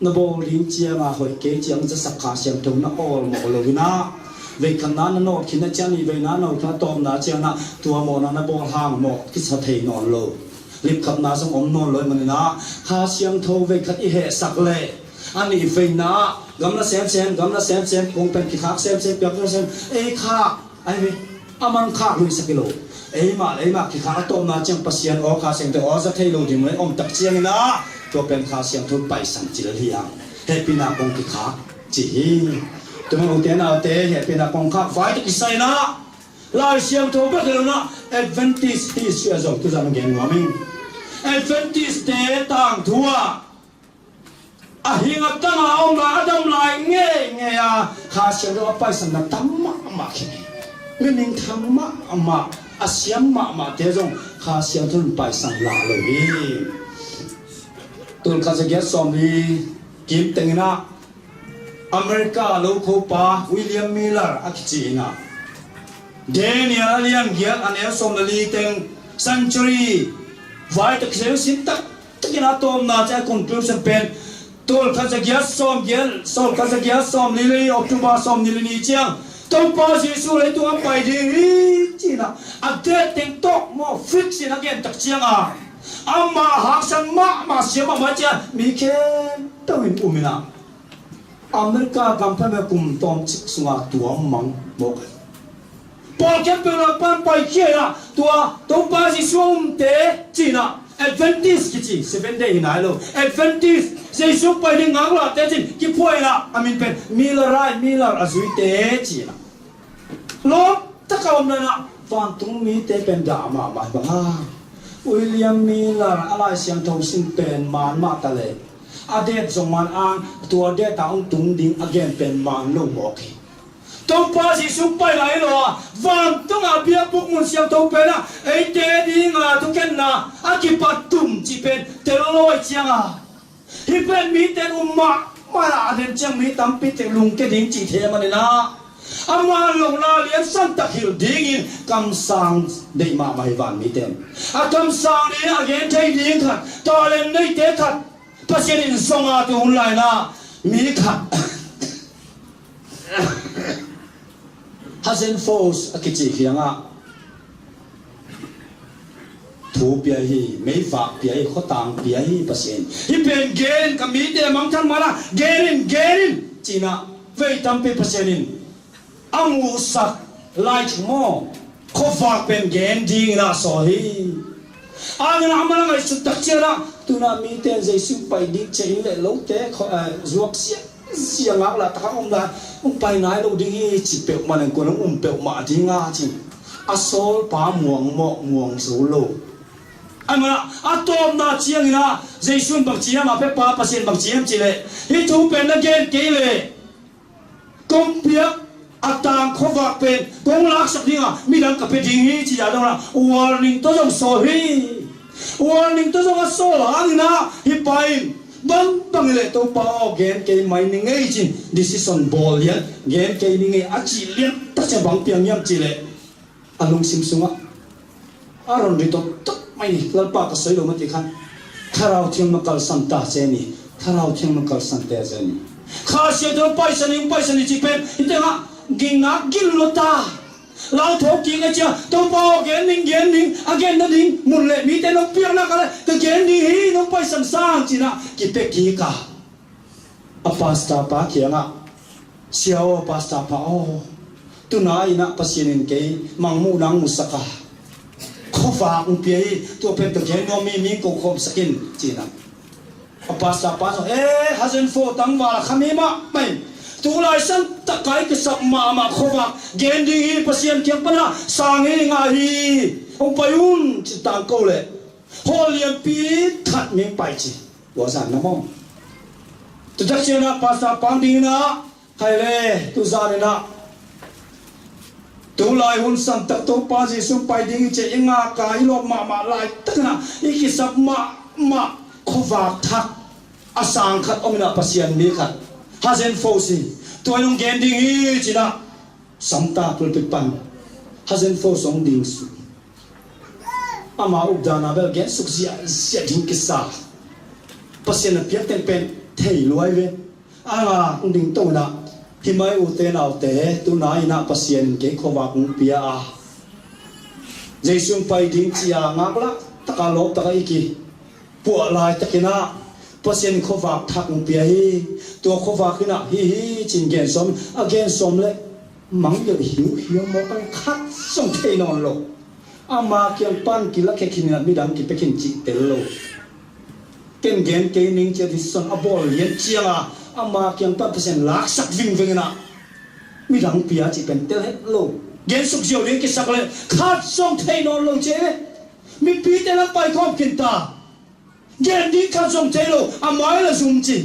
na bawl ding ciang a hoih kei ciang zasak Kha Siangtho na awlmawh lo-in ah, veikhatna na nawt khin na ciang, nihveina nawt khin na tawpna ciang ah tua mawhna na bawl hang mawh kisa thei nawn lo. Lipkhapna zong om nawn lo ahih manin ah Kha Siangtho veikhat i hehsak leh a nihveina ah gamla semsem, gamla semsem, kong pen kikhak semsem, piak semsem, ei khak ahi ve. A man khak luisak hi lo. Eimah le eimah kikhak a tawpna ciang Pasian aw, Kha Siangtho aw za thei lo ding om tak ciangin ah tua pen Kha Siangtho paisan ci lel hi hang. Hehpihna kong kikhak ci hi. Tua man ute naute, hehpihna kongkhak vai tawh kisai-in ah Lai Siangtho bek hi lo-in ah Adventist history ah zong tuzan gen nuam ing. Adventist-te tangthu ah a hing a tang a om lai, a dam lai ngeingei a Kha Siangtho a paisanna tam mahmah khin hi. Mi minthanna mahmah, a siam mahmahte zong Kha Siangtho in paisan la lo hi. Tulkhat zagiat sawmli kim tengin ah America lokhopa William Miller a kici in ah Daniel a lian giat a neu sawm le li teng century vai tak kisai sin tak takin a tawpna ciang a conclusion pen tulkhat zagiat sawm giat, tulkhat zagiat sawmli le li, October sawmli le ni ciang Topa Jesu leitung a pai ding hi ci-in ah a date teng tawh maw fix in a gen tak ciang a ama haksan mahmah siam mahmah ciang mi khempeuh in um in ah America gam pan kum tawmcik sungah tua mang mawk. Paul khempeuh lam pan paikhia in ah tua Topa Jesu a umte ci-in ah Adventist kici, Seventh Day hi nai lo, Adventist, Jesu pai ding ngaklahte ci-in kiphuah in ah a min pen Miller ai, Miller a zuite ci-in ah lawm taka om lai-in ah vantung mite pen dah mahmah hi bang a. William Miller a Lai Siangtho sin pen man mah ta leh a date zong man ang, tua date a hong tung ding a gen pen man lo mawk hi. Topa Jesu pai lai lo a vantung a biakbuk mun siangtho pen ah eite ding a thukhenna a kipat tum cih pen tel lo ahih ciang a hih pen mite in um mah Amah a den ciang mi tampi tek lungke ding cih thei manin ah, ama lohna liansan tak hilh dingin kamsang deih mahmah hi vanmite in. A kamsang ding a gen thei ding khat, talent neite khat, Pasian in zong a tu hun lai-in ah mi khat Hazen Force a kici khiangah thu pia hi, meivak pia hi, khuatang pia hi Pasian. Hih pen gen ka mite mangthang mana gen in, gen in ci-in ah vei tampi Pasian in a musak lai thu maw, khuavak pen gen dingin ah sawl hi. Angin ah a man a ngaihsut tak ciangin ah, tu-in ah mite in Jesu pai ding ci-in leh lote khuazuak siang siang ngak lah takah om lai, hong pai nai lo ding hi ci peuhmah in kua hong um peuhmah ding a ci. A sawlpa muang mawh muang zo lo. Amah a tawpna ciangin ah Jesu in bang ci hiam, a pepa Pasian bang ci hiam cih leh, hih thu pen na gen kei leh kong piak a tang khuavak pen kong laksak ding a, midang ka pia ding hi ci-a dong lah warning tawh zong sawl hi. Warning tawh zong a sawl hangin ah hih pa in bangbang hi leh Topa aw, gen kei mai ning ei ci-in decision bawl lian, gen kei ning ei a cih lian tak ciang bang piang hiam cih leh a lungsim sungah a run ri tawh tawh mai ni, Lalpa ka soi lo mah ti khan Thlarau Thiang na kalsan ta ci ni, Thlarau Thiang na kalsan ta ci ni. Kha Siangtho paisan ning, paisan ning ci pen hih tengah gingnak gil lo ta. Lau tho kik a cia, Topa aw, gen ning, gen ning, a gen nading mun le mite nong piakna ka le ka gen ding hi, nong paisan sang ci-in ah kipia kik a. A pastor pa kiangah, Sia aw, pastor pa aw, tu-in ah Pasian in kei mangmuhna hong musak a, khuavak hong pia hi, tua pen ka gen nuam hi, mi ko khawmsak in ci-in ah. A pastor pa zong, eh, Hazen Force tangval a kha mi mahmah in, tu laisan tak a i kisap mahmah khuavak gen ding hi, Pasian kiang pan ah sang hi, ngah hi, hong pai un ci-in tangko leh hall lianpi khat meng pai ci. Tua zan na maw? Tua tak ciangin ah pastor pa dingin ah, hai le, tu zan in ah tu lai hun san tak Topa Jesu pai ding hi ci-a i ngak a, i lawp mahmah laitakin ah i kisap mahmah khuavak thak a sang khat om in ah, Pasian mi khat, Hazen Force hi, tua in hong gen ding hi ci-in ah, Santa pulpit pan Hazen Force hong ding suk. Ama updan a bel gen suk ziahziah ding kisa. Pasian a piak teng pen thei luai ve. A nga hong ding to in ah, hi mai ute naute, tu-in ah Pasian in kei khuavak hong pia a, Jesu hong pai ding ci-a ngaklah taka lawp taka i kipuah laitakin ah Pasian in khuavak thak hong pia hi. Tua khuavak in ah hi hi ci-in gen sawm, a gen sawm leh mangngilh hiuhiu mawk a, khat zong thei nawn lo. Ama kiang pan kilakhia khin in ah midang kipia khin cih tel lo. Ken gen kei ning ci-a decision a bawl lian ciang a, ama kiang pan Pasian laksak vingveng in ah midang pia cih pen tel het lo. Gen suk ziau ding kisak leh khat zong thei nawn lo ci. Mipite na paikhawm khin ta. Gen ding khat zong thei lo, a mai la zum ci.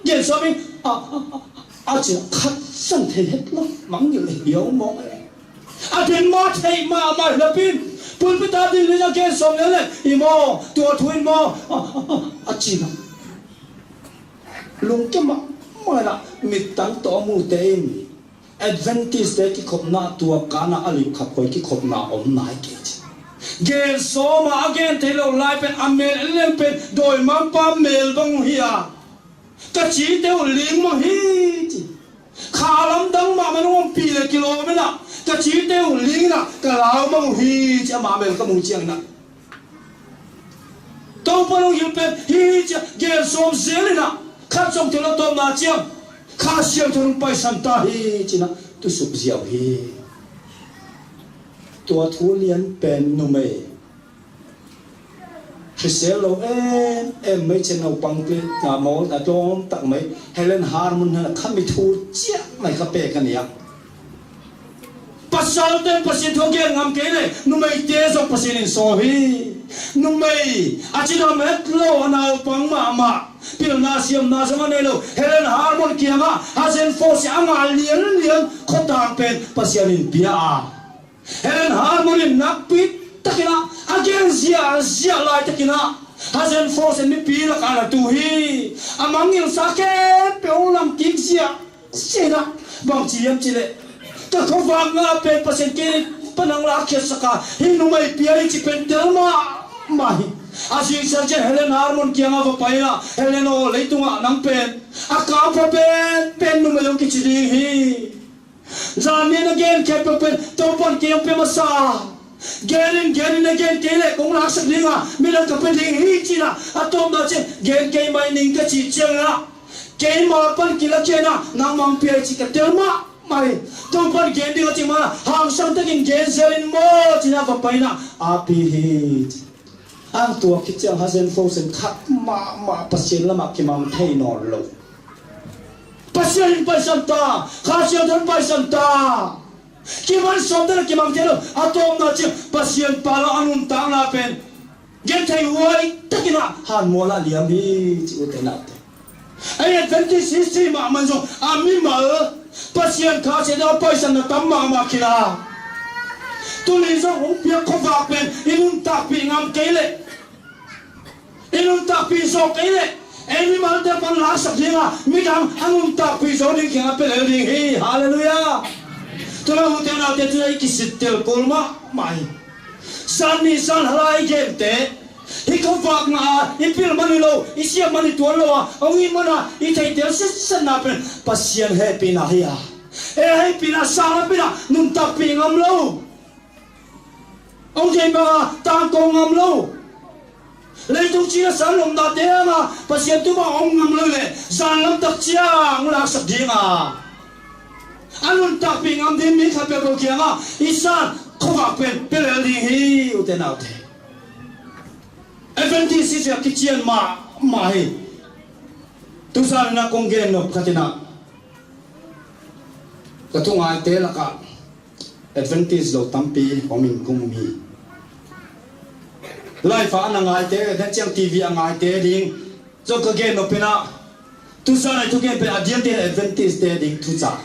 Gen sawm in, a, a, a, a ci, khat zong thei het lo, mangngilh hiau mawk e. A den ma thei mahmah hi napi in, pulpit a ding in a gen sawm lian leh, i maw, tua thu in maw, a, a, a, a ci na. Lungkia mahmah in ah, mittang tawh a mute in Adventist-te kikhopna tua kan ah a lip khat koi kikhopna om nai kei ci. Gen sawm a, a gen thei lo lai pen a mel en leng pen dawimangpa mel bang uh hi a, ka cite uh ling bang hi ci. Kha lamdang mahmah in hong ompih leh kilawm in ah, ka cite uh ling in ah ka lau bang uh hi ci, ama mel ka muh ciangin ah. Topa lunggulh pen hi hi ci-a gen sawm zel in ah, khat zong thei lo, tawpna ciang Kha Siangtho in hong paisan ta hi ci-in ah tusuk ziau hi. Tua thu lian pen numei hrisel lo em em mai ci-a, naupang pi na mawl na dawm tak mai, Helen Harmon in ah kha mi thu ciah mai kha pek a ni a. Pasalte in Pasian thu gen ngam kei leh numeite zong Pasian in sawl hi. Numei a cidam het lo, a naupang mahmah, pilna siamna zong a nei lo Helen Harmon kiangah Hazen Force a ngah lianlian khuatang pen Pasian in pia a. Helen Harmon in nakpi takin ah a gen ziahziah laitakin ah Hazen Fosen mipi lakah na tu hi. A mangngilhsa khempeuh hong lam kik zia. Sina bang ci hiam cih leh, ka khuavak ngah pen Pasian kei pan hong lakkhiatsak a, hih numei pi ahi cih pen tel mahmah hi. A zingsang ciang Helen Harmon kiangah va pai inah, Helen aw, leitungah nang pen a kampha penpen numei hong kici ding hi. Zan ni na gen khempeuh pen Topa'n kei hong pia masa a, genin genin na gen kei leh kong laksak ding a, midang ka pia ding hi, ci inah a tawpna ciang gen kei mai ning ka cih ciangin ah, keima pan kilakhia inah nangmah hong pia hi cih ka tel mahmah hi. Topa'n gen ding a cih manin ah hangsan takin gen zel in maw, ci inah va pai inah a pi hi. Ang tua khit ciang Hazen Fosen khat mahmah Pasian lamah kimang thei nawn lo. Pasian in paisan ta, Kha Siangtho in paisan ta. Kiman sawm dana kimang thei lo. A tawpna ciang Pasian pa lo a nuntakna pen genthei huai takin ah hanmual ah liam hi, ci ute naute. Ei Adventist history mahmah zong a mimal Pasian Kha Siangtho a paisanna tam mahmah khin a, tuni zong hong piak khuavak pen i nuntakpih ngam kei leh, i nuntakpih zawh kei leh, ei mimalte pan laksak ding a, midang a nuntakpih zo ding kiangah pia lel ding hi. Halleluiah. Tua ute naute, tu-in i kisittel kul mahmah hi. Zan ni zan hal a i gente, hih khuavak ngah a i pil man hi lo, i siam man hi tuan lo a, hong it man a i theihtel sitsetna pen Pasian hehpihna hi a. Ei hehpihna sang a pina nuntakpih ngam lo. Hong thei banga tangko ngam lo. Leitung cina san lomnate hanga Pasian tu bang hong ngam lo leh zan lamtak ciang laksak ding a, a nuntakpih ngam ding mi khat peuhpeuh kiangah i san khuavak pen pia lel ding hi, ute naute. Adventist hi ciah kician mahmah hi. Tuzan inah kong gen nop khat inah, ka thungaite lakah Adventist lo tampi om in kum hi. Live ah a na ngaite, tua ciang T V a ngaite ding zong ka gen nop inah, tuzan a i thugen pen a diakdiak in Adventist te ding thucah.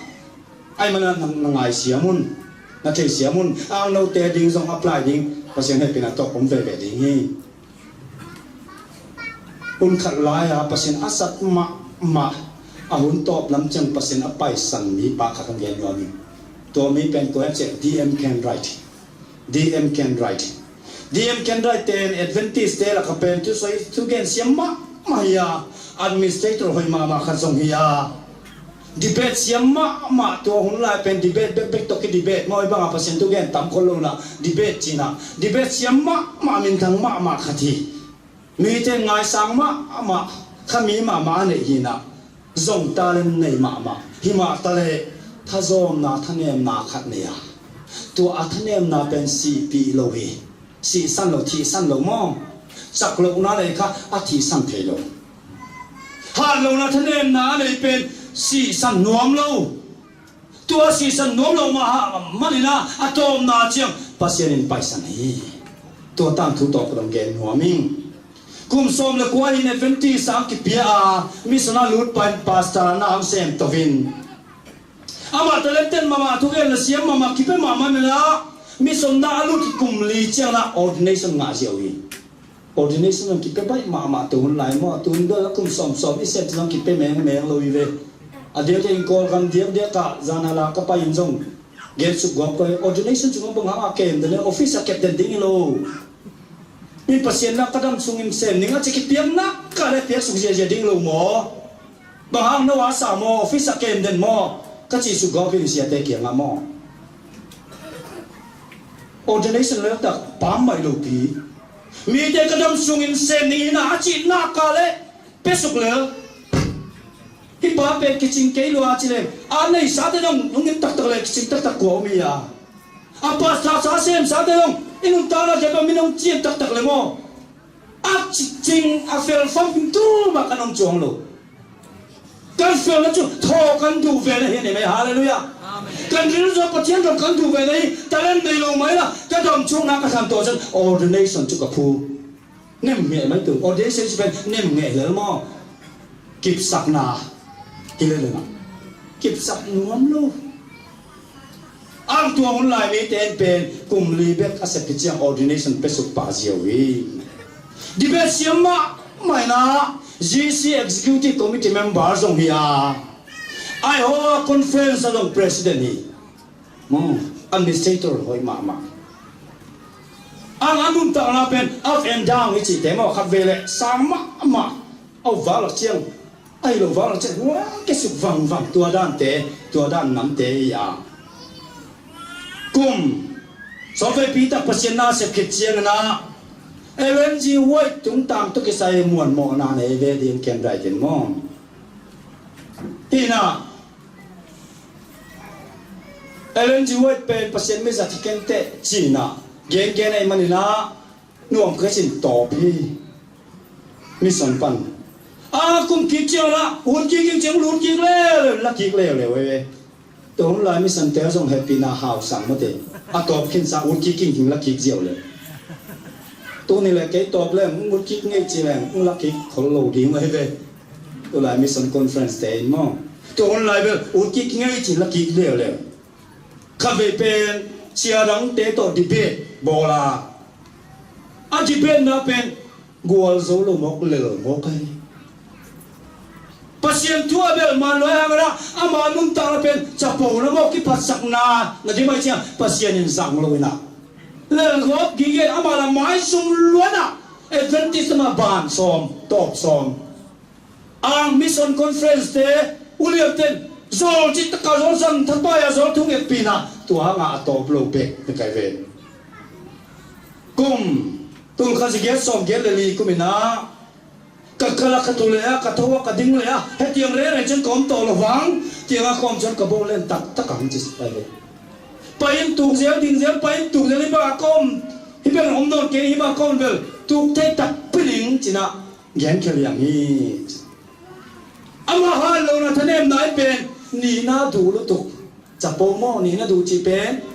Ahih manin na, na ngaisiam un, na theisiam un, angnote ding zong apply ding, Pasian hehpihna tawh om veve ding hi. Hun khat lai-a Pasian a sat mahmah, a hun tawp lam ciang Pasian a paisan mipa khat hong gen nuam ing. Tua mi pen kua hiam cih leh D M Kenwright. D M Kenwright. D M Kenwright pen Adventist te lakah pen thusoi thugen siam mahmah hi a, administrator hoih mahmah khat zong hi a. Debate siam mahmah, tua hun lai pen debate bekbek tawh ki debate maw, hih bangah Pasian thugen tam khol lo inah debate ci inah, debate siam mahmah, minthang mahmah khat hi. Mite ngaisang mahmah, khami mahmah a neih hi inah, zong talent nei mahmah, himah taleh thazawmna, thanemna khat nei a, tua a thanemna pen sihpih lo hi. Sihsan lo, thihsan lo maw? Cak lohna nei kha a thihsan thei lo. Hat lohna thanemna a nei pen sihsan nuam lo. Tua sihsan nuam lo mah hah manin ah a tawpna ciang Pasian in paisan hi. Tua tangthu tawh ka dong gen nuam ing. Kum sawm le kua in Adventist ah kipia a, mission ah lut pa in pastor na hong sem to in. Amah talent ten mahmah, thugen le siam mahmah, kipia mahmah in ah, mission na a lut kum li ciang ah ordination ngah ziau hi. Ordination zong kipia baih mahmah, tu hun lai maw, tu hun bel a kum sawmsawm i sem zong kipia mengmeng lo hi ve. A diakdiak in Kawlgam diakdiak ah zan a la ka pai in zong gen suk gawp koi, ordination zong bang hang a kem den le office a kep den ding hi lo. Mi Pasian na ka dam sungin sem ning a ci kipiak nak ka le piak suk ziazia ding lo maw? Bang hang no a sa maw, office a kem den maw? Ka ci suk gawp in siate kiangah maw? Ordination lel tak pam mai lo pi. Mite ka dam sungin sem ning hi na a cih nak ka le pia suk lel. Hih pa pen kicing kei lua ci leng, a neisate dong nungim taktak le kicing taktak kua om hi a. A pastor sa semsate dong i nuntakna kei pa min hong cian taktak le maw? A cicing a felfam him tu mah kan om cuang lo. Kan felna cu thaw kan duh ve na hi ni mei. Halleluiah. Amen. Kan ril zaw Pathian ram kan duh ve na hi. Talent nei lo mai la ka dam cuang na ka tham tawh cun ordination cu ka phu. Nem ngeh mai tu. Ordination ci pen nem ngeh lel maw? Kipsakna hi lel na. Kipsak nuam lo. Ang tua hun lai mite in pen kum li bek a sep hi ciang ordination pe suk pah ziau hi. Debate siam mahmah in ah, G C Executive Committee member zong hi a, Iowa Conference a zong president hi. Maw, administrator hoih mahmah. Ang a nuntakna pen up and down i cihte maw, khat vei leh sang mahmah, a uk vak lak ciang, a hi lo vak lak ciang, hua, kisuk vangvang, tua dante, tua dan namte hi a. Kum sawm veipi tak Pasian na sep khit ciangin ah, Ellen G. White tungtang tawh kisai muanmawhna nei ve ding ken rai tin maw. Hi in ah, Ellen G. White pen Pasian mi zat hi kei inteh ci in ah, gengen ahih manin ah, nuam kei cin tawp hi. Mission pan a kum kik ciang ah, ut kik in ciang lut kik leuleu, la kik leuleu ve. Tua hun lai mission te zong hehpihna hau sang mawk e. A tawp khinsa ut kik in ciang la kik ziau leu. Tuni leh kei tawp leng ut kik ngei ci leng la kik khol lo ding ahi ve. Tua lai mission conference te in maw, tua hun lai bel ut kik ngei ci la kik leuleu. Khat vei pen sia dangte tawh debate bawl a, a debate na pen gualzo lo mawk, lel mawk ahi. Pasian thu a bel man lo hang in ah, ama nuntakna pen chapo na maw, kiphatsakna na dim ahi ciang Pasian in zang lo in ah, lel gawp gige in ama la maizum lua in ah, Adventist ama ban sawm, tawp sawm. Ang mission conference te, ulianten zol cih taka zol, zan thapai a zol thu ngetpih in ah, tua hangah a tawp lo bek na kai ven. Kum tul khat za giat sawm giat le li kum in ah, ka kal a, ka tu leh a, ka tho a, ka ding leh a, hetiang rere ciang ka om tawh lo vang, tiang a ka om ciang ka bo len taktak ang ci pai ve. Pai in tuk zel, ding zel, pai in tuk zel, hi bang a ka om, hi bang om nawn kei, hi bang a ka om bel tuk thei takpi ding ci in ah, genkhia liang hi. Ama hat lohna thanemna in pen nihna duh lutuk. Chapo maw, nihna duh cih pen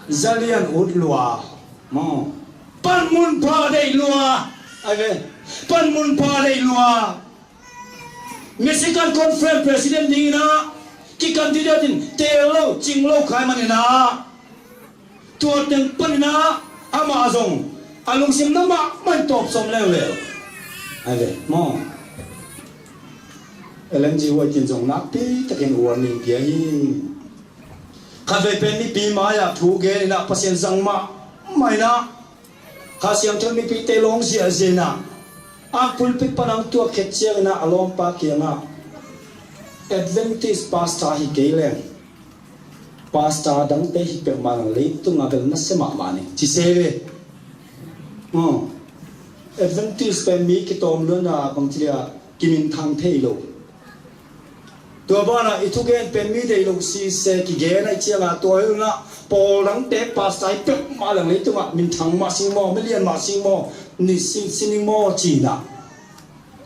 zalian ut lua maw, panmun pha deih lua. Ai ve, panmun pha deih lua. Michigan Conference President ding in ah, ki candidate in teel lo, cing lo kha ahih manin ah, tua teng panin ah amah zong a lungsim na mahmah in tawp sawm leuleu. Ai ve maw, Ellen G. White in zong nakpi takin warning pia hi. Khat vei pen mipi mai-ah thu gen in ah Pasian zang mahmah in ah, Kha Siangtho mipite lawng ziahziah in ah, a pulpit pan a hong tuak khit ciangin ah a lawmpa kiangah, Adventist pastor hi kei leng, pastor dangte hi peuhmah leng leitungah bel nasia mahmah ning ci se ve. Aw, Adventist pen mi kitawm luan a bangci leh kiminthang thei lo. Tua banah i thugen pen mi deih lo sise kigen ahih ciangah, tua hi unah pawl dangte pastor hi peuhmah leng leitungah minthang mah sing maw, milian mah sing maw, ni sing sining maw cinah.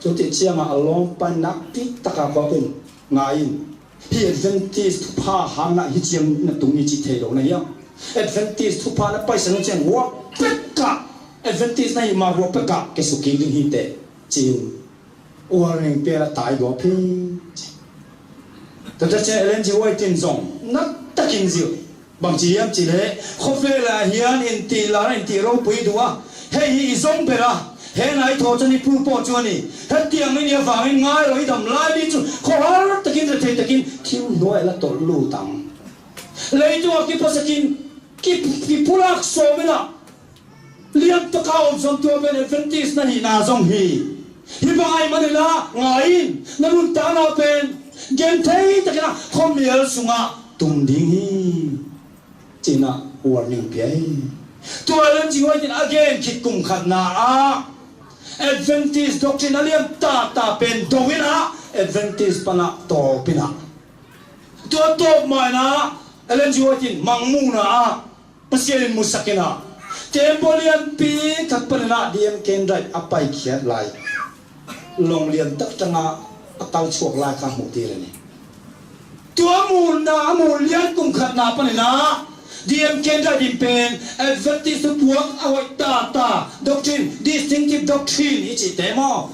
Cuti ciangah a lawmpa in nakpi takah kawkin, ngai in, hih Adventist thupha hangah hih ciang na tung hi cih thei lo na hiam? Adventist thupha na paisan uh ciang hua pekah, Adventist na hih mah hua pekah kiasuk kik ding hi teh, ci-in warning pia a tai gawp hi. Tua ciang Ellen G. White in zong na takin zil. Bangci hiam cih leh, khuavela hian in tih la, in tih ropui duh a, hei hi i zong bel a, hena i thawh ciang i pulpawh ciang a ni, hetiang in i a vangin ngai lo i dam lai ding cun khuahar takin, rethei takin thil hnuai la tolh lut ang. Leitungah kiphasakin, ki, kipulak sawm inah, lian taka om zong tua pen Adventist na hihna zong hi. Hih bang ahih manin ah ngai in, na nuntakna pen genthei takin ah khuamial sungah tum ding hi, cinah warning pia hi. Tua Ellen G. White in a gen khit kum khatna ah Adventist doctrine a lian taktak pen do inah Adventist panah tawp inah, tua tawp mah inah Ellen G. White in mangmuhna ah Pasian in musak inah, tembaw lianpi khat panin ah D M Kendright a paikhiat lai, long lian tak tangah a kalchuak lai kha hmuh ding hi. Tua muhna, a muh lian kum khatna panin ah D M Kendright in pen Adventist thupuak a hoih taktak doctrine, distinctive doctrine i cihte maw,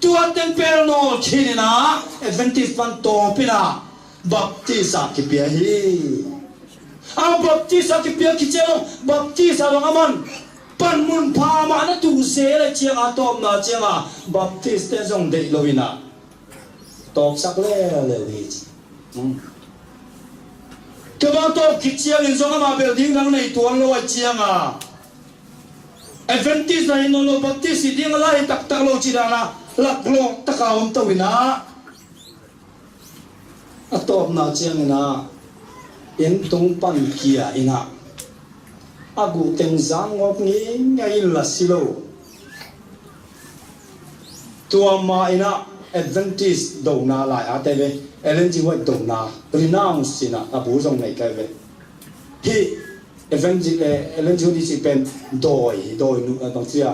tua teng pel nawl khin inah Adventist pan tawp inah Baptist ah kipia hi. A Baptist ah kipia khit ciang lo, Baptist ah bang a man, Panmun pha mah na tuh zel a cianga tawpna cianga Baptist te zong deih lo inah tawpsak leuleu hi ci. Hmm. Tua bang tawp khit ciangin zong amah bel ding dang nei tuan lo a cianga Adventist na hi nawn lo, Baptist hi ding a lai hi taktak lo ci dana laklawh taka om to inah a tawpna cianginah inn tung pan kia inah a guh teng zan ngawk ngei ngei in la si lo. Tua ma inah Adventist dona lai a te ve, Ellen G. White dona, renounce cinah a bu zong nei kai ve. Hi Ellen G., eh, Ellen G. White ci pen dawi, dawi nu, eh, bang cia,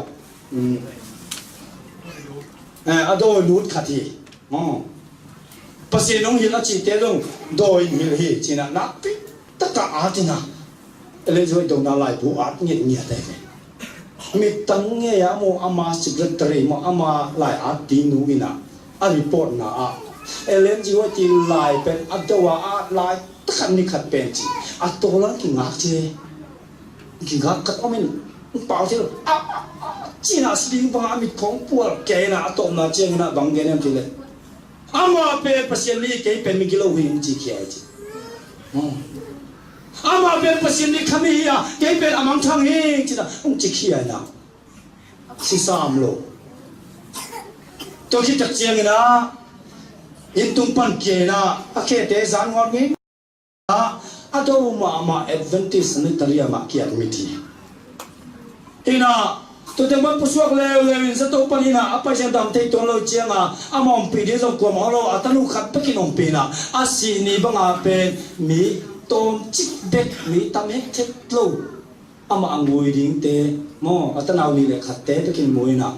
mm, eh, a dawi lut khat hi. Oh. Pasian hong hilh a cihte zong dawi in hilh hi cinah nakpi taka at inah Ellen G. White dona laibu at ngiatngiat ahi ve. Mittang ngei a maw, ama secretary maw, ama lai at ding nu inah a report na ah Ellen G. White ti lai pen a do a at lai takhat ni khat pen ci a tawlan kingak ci. Kingak khat om in pau thil a, a, a, cinah si ding bangah a mit khong pual kei inah a tawpna cianginah bang gen em ci le. Amah pen Pasian mi, kei pen mi gilo hi, hong ci khia hi ci. Oh. Amah pen Pasian mi khami hi a, kei pen a mangthang hi, ci ta, hong ci khia hi na. Si sam lo. Tua khit tak ciangin ah, inn tung pan kia in ah, a khete zan ngawt ngei. A, a do mahmah Adventist Sanitarium ah kiat mit hi. Hi na, tua teng pan pusuak leuleu in zato pan hi na, a paisa dam thei tuan lo cianga, a ma ompih ding zong kuamah om lo, a tanu khat bekin ompih na, a sih ni banga pen mi tawmcik bek, mi tam hekhet lo. Amah a ngui dingte maw, a tanau nih le khatte bekin mu in ah,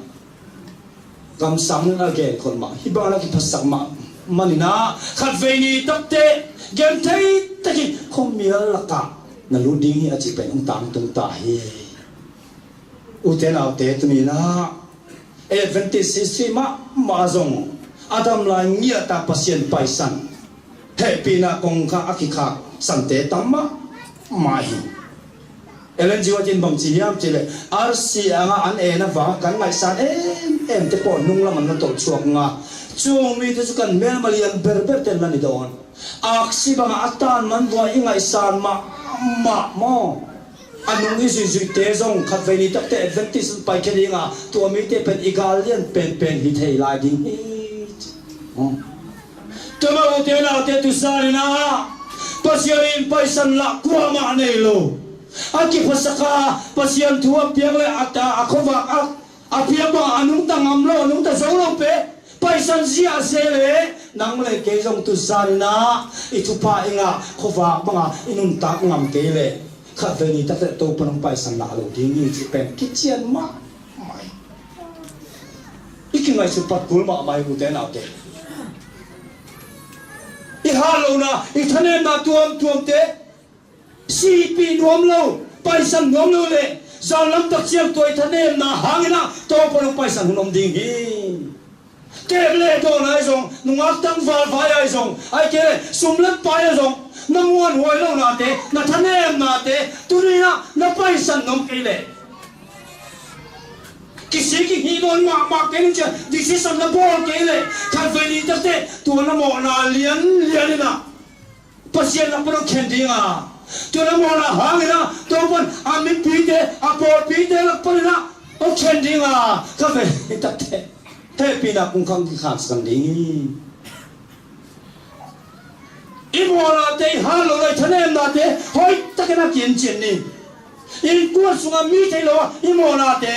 kamsang a genkhol mah, hih bang a kiphasak mah manin ah, khatvei ni takte genthei takin khuamial lakah na lut ding hi a cih pen hong tangtung ta hi. Ute naute, tuni in ah Adventist history mahmah zong a dam lai ngiat a Pasian paisan, hehpihna kongkhak a kikhak sante tam mahmah hi. Ellen G. White in bang ci hiam cih leh, arsi anga an en avang kan ngaihsan em em te pawh nung lam an na tolh chuak nga, chung mite cu kan melma lian berber ten na ni dawn. Aksi bangah a tan man vua i ngaihsan mahmah maw? A nung i zuihzuihte zong khatvei ni takte Adventist paikhe dinga tua mite pen i gal lian penpen hi thei lai ding hi. Tua mah ute naute, tu zanin ah Pasian in paisan lah kuamah nei lo. A kiphasaka Pasian thu a piak le a, a khuavak a, a piak bang a nungta ngam lo, a nungta zo lo pe. Paisan zia se le nang le kei zong tu zanin ah i thupha i ngah khuavak banga i nuntak ngam kei le khatvei ni takte Topa nong paisan lah lo ding hi cih pen kician mahmah hi. I kingaihsut pat kul mahmah hi ute naute. I hat lohna, i thanemna tuamtuamte sihpih nuam lo, paisan nuam lo le zan lamtak ciang tua i thanemna hangin ah Topa nong paisan hun om ding hi. Teep le dawn ai zong, nungak tangval vai ai zong, ai kei le sum le pai ai zong, na muanhuai lohnate, na thanemnate, tuni in ah na paisan nuam kei le, kisik kihih nawn mahmah kei ning ciang decision na bawl kei le, khatvei ni takte tua na mawhna lianlian in ah Pasian lak pan hong khen ding a, tua na mawhna hangin ah Topa in a mipite, a pawlpite lak panin ah hong khen ding a, khatvei ni takte hehpihna kongkhak kikhak sang ding hi. I mawhnate i hat loh le i thanemnate hoihtakin a ki-en cian ni. Innkuan sungah mi thei lo a i mawhnate,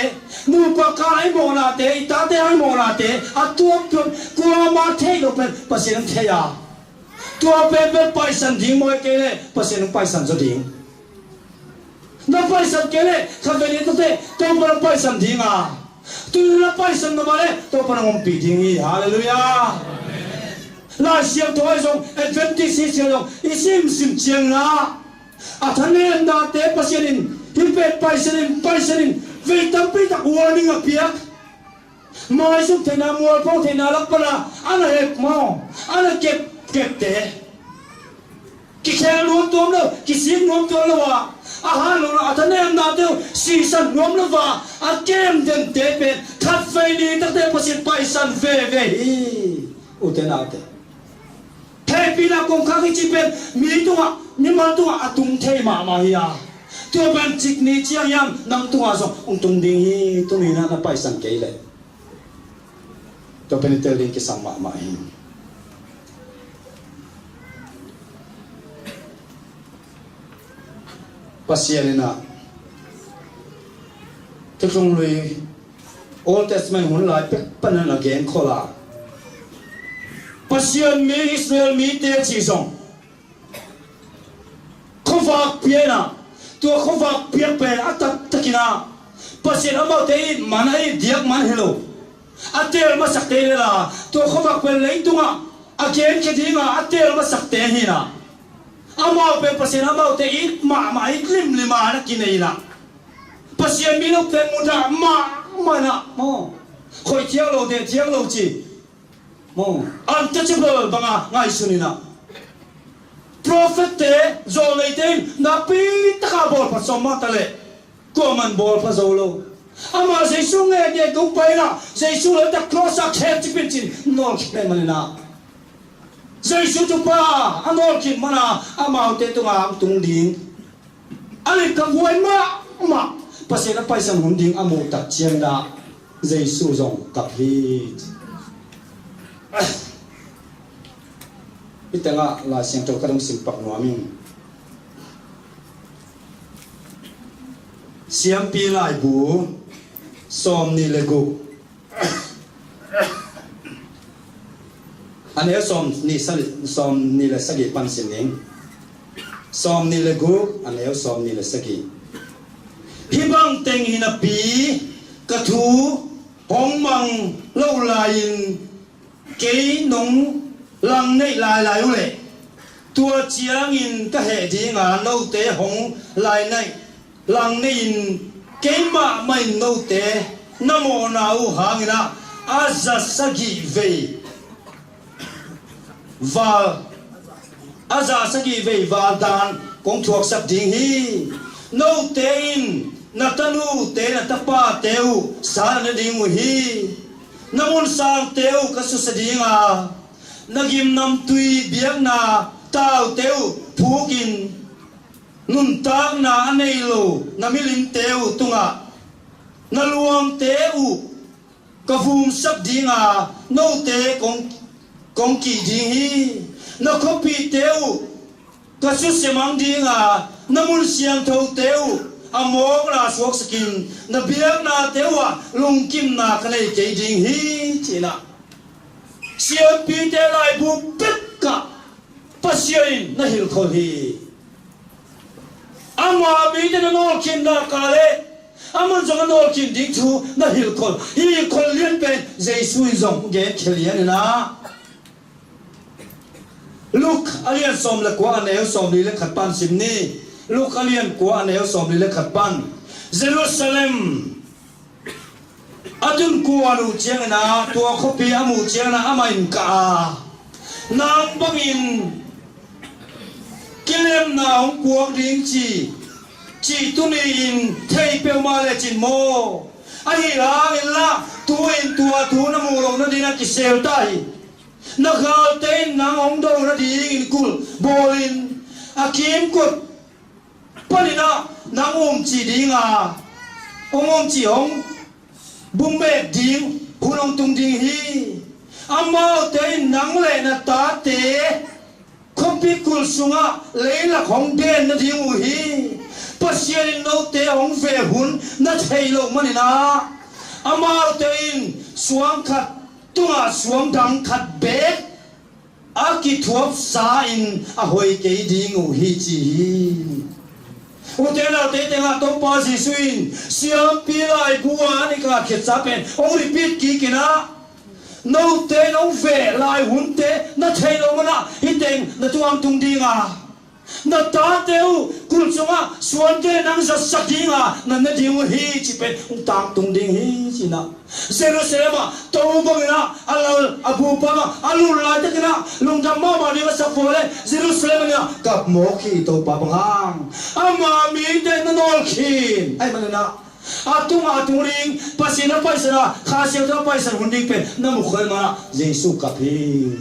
nupa kal a i mawhnate, i tate a i mawhnate a tuamtuam kuamah thei lo pen Pasian in thei a, tua pen pen paisan ding maw, kei le Pasian in paisan zaw ding. Na paisan kei le khatvei ni takte Topa na paisan ding a, tuni na paisan na mah le Topa na ompih ding hi. Halleluiah. Lai Siangtho ai zong, Adventist hi sia zong i simsim ciangin ah a thanemnate Pasian in hih pen paisan in, paisan in vei tampi tak warning a piak. Maizum theihna, mualpho theihna lak pana a na hek maw, a na kep kepte, Kikhel nuam tuam lo, kisik nuam tuam lo a, a hat lo a thanemnate uh sisan nuam lo a, a kem dente pen khatvei ni takte Pasian paisan veve hi. Ute naute, hehpihna kongkhak i cih pen mi tungah, mimal tungah a tung thei mahmah hi a, tua pen cik ni ciang hiam nang tungah zong hong tung ding hi. Tuni-in ah na paisan kei leh tua pen i tel ding kisam mahmah hi. Pasian in ah Thuthung Lui Old Testament hun lai pek panin a genkhol a, Pasian mi Israel mite cih zong khuavak pia in ah, tua khuavak piak pen a taktakin ah Pasian amaute it man, a it diak man hi lo. A teel masakte hi lel a, tua khuavak pen leitungah a genkhia dinga a teel masakte hi in ah, amau pen Pasian amaute it mahmah, it limlim a na kinei in ah, Pasian mi lote mudah mahmah in ah, maw, khoih thiang lo, deh thiang lo ci, maw, untouchable banga ngaihsun in ah, prophet-te, zawlneite in nakpi taka bawlpha sawm mah ta leh kuaman bawlpha zo lo. Amah Jesu ngekngek tung pai in ah, Jesu lo tak cross ah khem cipin cin nawlkhia pen man in ah, Jesu thupha a nawlkhin mana amaute tungah hong tung ding, a lipkhaphuai mahmah, Pasian a paisan hun ding a muh tak ciangin ah Jesu zong kap hi. Hih tengah Lai Siangtho ka dong simpak nuam ing. Siampi Laibu sawmnih le guk, a neu sawmnih sa-, sawmnih le sagih pan sim ning. Sawmnih le guk, a neu sawmnih le sagih. Hih bang teng hi napi ka thu hong mang loh lai-in kei nong langneih lailai uh leh, tua ciangin ka heh dinga note hong langneih, langneih in keimah mah in note na mawhna uh hangin ah a za sagih vei val, a za sagih vei val dan kong thuaksak ding hi. Note in na tanute, na tapate uh sat na ding uh hi. Na mun sangte uh ka susia ding a, na gimnamtui biakna taute uh phukin, nuntakna a nei lo na milimte uh tungah na luangte uh ka vumsak ding a, note kong, kong kih ding hi. Na khuapihte uh ka susia mang ding a, na mun siangthote uh a mawkna suaksakin, na biaknate uh ah lungkimna ka nei kei ding hi, ci-in ah. Siampite laibu pek ah Pasian in na hilhkhol hi. Ama mite na nawlkhin nak leh aman zong a nawlkhin ding thu na hilhkhol, hilhkhol lian pen Jesu in zong genkhia lian in ah. Luke a lian sawm le kua, a neu sawmli le khat pan sim ni. Luke a lian kua, a neu sawmli le khat pan. Jerusalem a tun kuan uh ciangin ah, tua khuapi a muh ciangin ah amah in kah a, nang bangin kilemna hong puak ding ci, ci tuni-in thei peuhmah lecin maw? Ahi hangin lah tu-in tua thu na muh loh nadingin a kisel ta hi. Na galte in nang hong do nadingin kulh bawlin, a kimkot panin ah nang umcih ding a, hong umcih, hong bummek ding hun hong tung ding hi. Amaute in nang le na tate khuapi kulh sungah leilak hong den nading uh hi. Pasian in note hong veh hun na thei loh manin ah, amaute in suang khat tungah suang dang khat beek a kithuapsa-in a hoi kei ding uh hi, ci hi. Ute naute, tengah Topa Jesu in siampi laibu a a nih ka khiatsa pen hong repeat kik in ah, note in hong veh lai hunte na thei loh manin ah hih teng na tungah tung ding a, Na tate uh kul sungah suante nang zatsak dinga na ne ding uh hi ci pen hong tangtung ding hi ci-in ah, Jerusalem ah Topa bangin ah a lal a bupa bang a lut laitakin ah lungdam mahmah ding a sak uh leh Jerusalem in ah kap mawk hi. Topa bang hang ama mite na nawl khin ahih manin ah, a tung a tung ding, Pasian a paisan a, Kha Siangtho a paisan hun ding pen na mu kha ahih manin ah Jesu kap hi.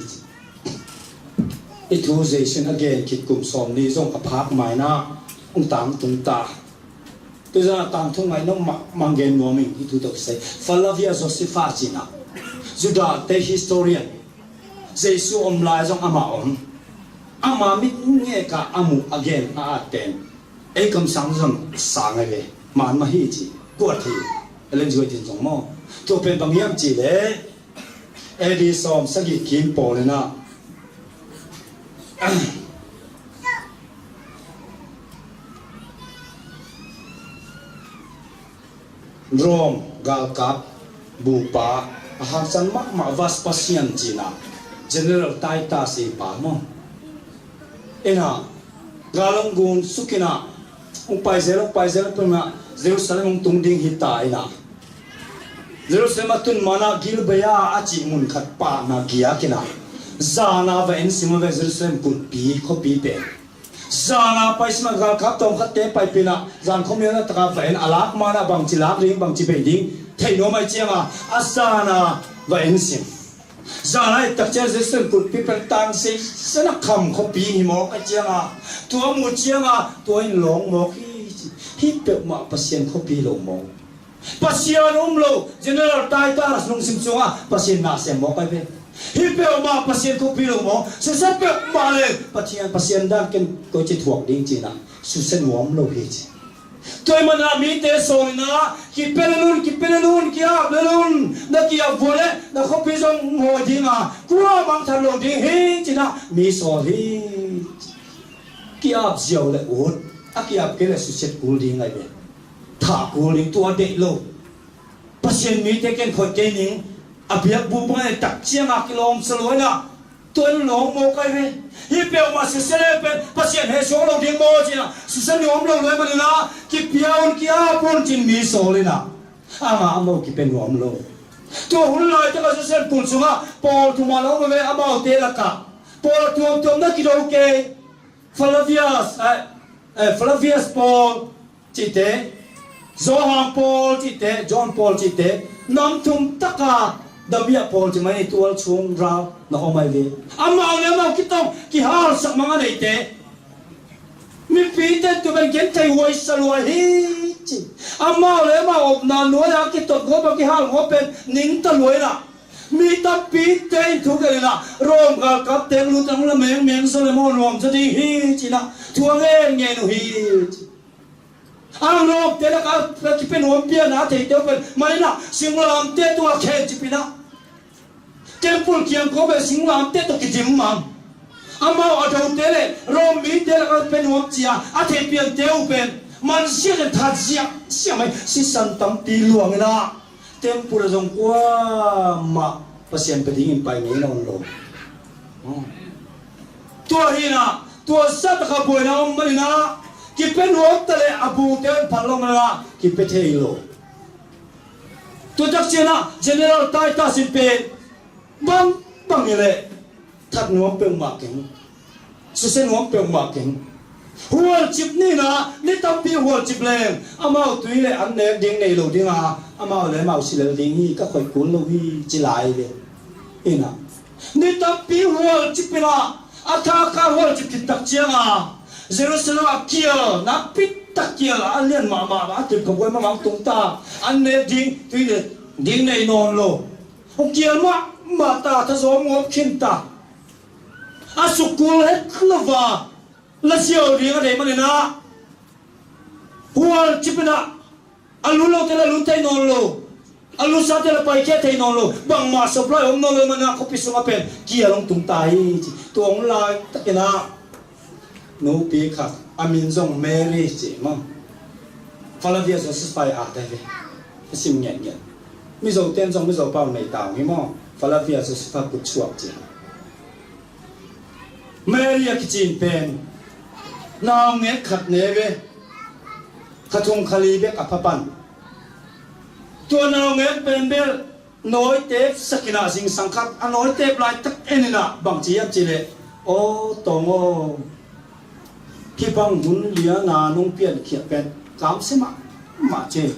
I thu Jesu in a gen khit kum sawmli zong a phak ma-in ah hong tangtung ta. Tua zong a tangtung ngai nong mah, mah gen nuam ing. I thu tawh kisai Flavia Josefa ci-in ah, Judah te historian, Jesu om lai zong amah om. Ama mitngek ah a muh a gen a at pen ei kamsang zong sang ahi ve. Man mah hi ci, kuat hi. Ellen G. White in zong maw, tua pen bang hiam cih leh A D sawm sagih kim pawl in ah Rome galkap bupa, a haksa mahmah Vespasian ci-in ah, General Titus i pa maw, in ah gal hong gun suk in ah, hong pai zel, hong pai zel, tua in ah Jerusalem hong tung ding hi ta in ah, Jerusalem a tun ma-in ah Gibea a cih mun khat pahna giak in ah, zan a va en sim a ve Jerusalem kulhpi khuapi pen. Zan a pai sim a, galkap tawmkhatte paipih in ah, zan khuamial na tak a va en, a lak ma-in ah bangci lak ding, bangci bei ding theih nuam ahih ciang a, a zan a va en sim. Zan a et tak ciang Jerusalem kulhpi pen tang seisen a kham khuapi hi mawk ahih ciang a, tua muh ciang a tua in lawng mawk hi ci. Hih peuhmah Pasian khuapi lo maw? Pasian um lo, General Titus lungsim sungah Pasian na sem mawk ahi ve. Hih peuhmah Pasian khuapi lo maw? Sese peuhmah leh Pathian, Pasian dan ken koi ci thuak ding ci-in ah susia nuam lo hi ci. Tua ahih manin ah mite sawl in ah, kipia lel un, kipia lel un, ki-ap lel un. Na ki-ap vua leh na khuapi zong hawi ding a, kuamah mangthang lo ding hi ci-in ah mi sawl hi. Ki-ap ziau leh ut, a ki-ap kei leh susia kul ding ahi ve. Thah kul ding, tua deih lo. Pasian mite ken khoi kei ning, a biakbuk bang a et tak ciang a kilawmsa lua in ah, tua in lawng mawk ahi ve. Hih peuhmah sese leh pen Pasian heh suak lo ding maw ci-in ah susia nuam lo lua ahih manin ah, kipia un, ki-ap un ci-in mi sawl in ah, a ngah a mo kipia nuam lo. Tua hun laitak a Jerusalem kulh sungah pawl thuman a om a ve, amaute lakah pawl a tuamtuam na kido kei. Flavius, eh, eh, Flavius pawl cihte, Johan pawl cihte, John pawl cihte, nam thum taka Dabia pawl cih mai ni, tualchung rau na om ahi ve. Amau le amau kitawng kihalsak mang a neite, mipite tua pen genthei huaisa lua hi ci. Amau le amau omna nuai-a kitot gawp a kihal gawp pen ningta lua in ah, mi tampite in thu gelh in ah, Rom galkapte lut ang la mengmeng zaw le maw nuam zaw ding hi ci-in ah thu a ngen ngen uh hi ci. Ang Romte lakah kipia nuam pian a theite uh pen man in ah singlamteh tungah khencip in ah, temple kiang khawng pen singlamteh tawh kidim mang. Amau a dote le Rom mite lakah kipia nuam ci-a a thei piante uh pen man siat in that ziahziah mai, sisan tampi luang in ah, temple ah zong kuamah Pasian pia dingin pai ngei nawn lo. Tua hi in ah, tua zah tak a buaina om man in ah, kipia nuam ta leh a bute in phat lo man in ah kipia thei lo. Tua tak ciangin ah General Titus in pen bangbang hi leh that nuam peuhmah keng, susia nuam peuhmah keng. Hualcip ni in ah, ni tampi hualcip leng amau tui le an nek ding nei lo ding a, amau le amau si lel ding hi, ka khoih kul lo hi ci lai ve. In ah, ni tampi hualcip in ah, a thakhat hualcip khit tak ciang a, Jerusalem ah kial nakpi tak, kial a lian mahmah, a tuipha buai mahmah tung ta, an nek ding, tui le ding nei nawn lo. Hong kial mahmah ta, thazawm ngawp khin ta. A suk kul het lo a, la ziau ding a deih man in ah, hualcip in ah, a lut lote la lut thei nawn lo, a lutsate la paikhia thei nawn lo, bangmah supply om nawn lo man in ah khuapi sungah pen kial hong tung ta hi ci. Tua hong laitak in ah nupi khat, a min zong Mary ci maw, Flavia Josepha i at ahi ve. A sim ngiatngiat. Mizote in zong Mizo pau nei ta uh hi maw, Flavia Josepha kutsuak ci. Mary a kici in pen Naungek khat ne ve. Kha thum kha li bek a pha pan. Tua naungek pen bel nawitep sakinah zingsang khat a nawitep laitak eninah bangci hiam cihleh, aw tawng aw, hih bang hun liana nong piankhiat pen kamsia mahmah ci.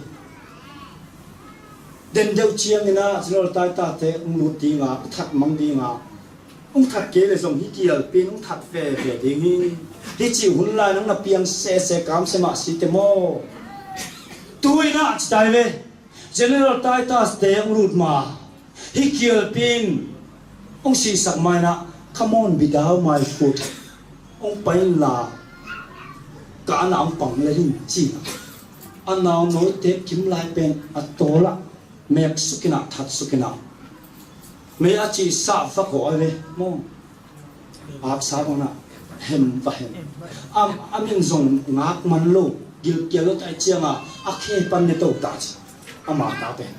Den deuh cianginah General Titus te hong lut dinga, hong that mang dinga, hong that kei le zong hih kialpi in hong that veve ding hi. Hih cih hun lai nang na piang sese kamsia mah si te maw? Tu inah ci tai ve. General Titus te hong lut ma hih kialpi in hong sihsak ma inah, come on, be thou my food, hong pai inla ka an ah hong pang le hing ci. A nau nawitep kim lai pen a tawlah mek sukinah, that sukinah, mei a cihsah vak hawh a ve maw? Aksa bangah hem va hem. A, a min zong ngak man lo, gilkial lo tai cianga a khe pan ne to ta ci. Ama ta pen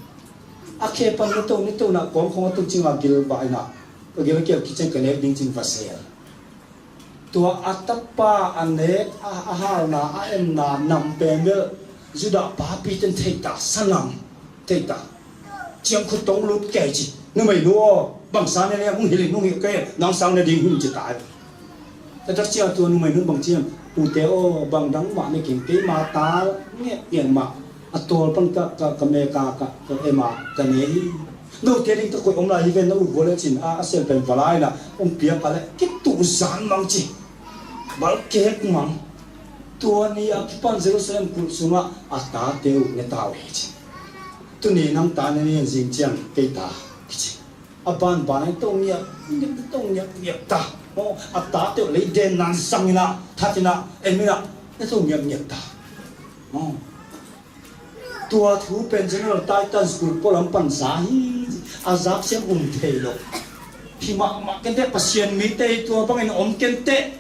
a khe pan ne to, ne to na kawm khong a tuk cinga gil va ina, ka gilkial kiciang ka nek ding cin va sel. Tua a tapa a nek a, a halna a emna nam pen bel Judah papi ten theita, sanam theita. Ciang khut tong lut kei ci. Numei nu aw, bangsa ne le hong hilh in hong hilh kei, nang sang ne ding him ci tai. Tatak cia tua numei nun bang ciam, pute aw, bang dang mah ne king, keima ta ngiat ngiat mah a tawl pan ka, ka, ka me ka, ka, ka ema ka ne hi. Note ding ka koih om lai hi ven, na ut gua le cin a, a sel pen va lai na hong piak a le kituh zan mang ci. Bal kek mang. Tua ni a kipan Jerusalem kulh sungah a tate uh ne ta uh hi ci. Tuni nang ta ne ne zing ciang kei ta kici. A banban a i to ngiak ngiak, i to ngiak ngiak ta. Maw, a tate uh lei den nan sang ina, that ina, en ina, i to ngiak ngiak ta. Maw. Tua thu pen General Titus kulh pualam pan za hi. A zak siam um thei lo. Hi mahmah kente, Pasian mite tua bangin om kente.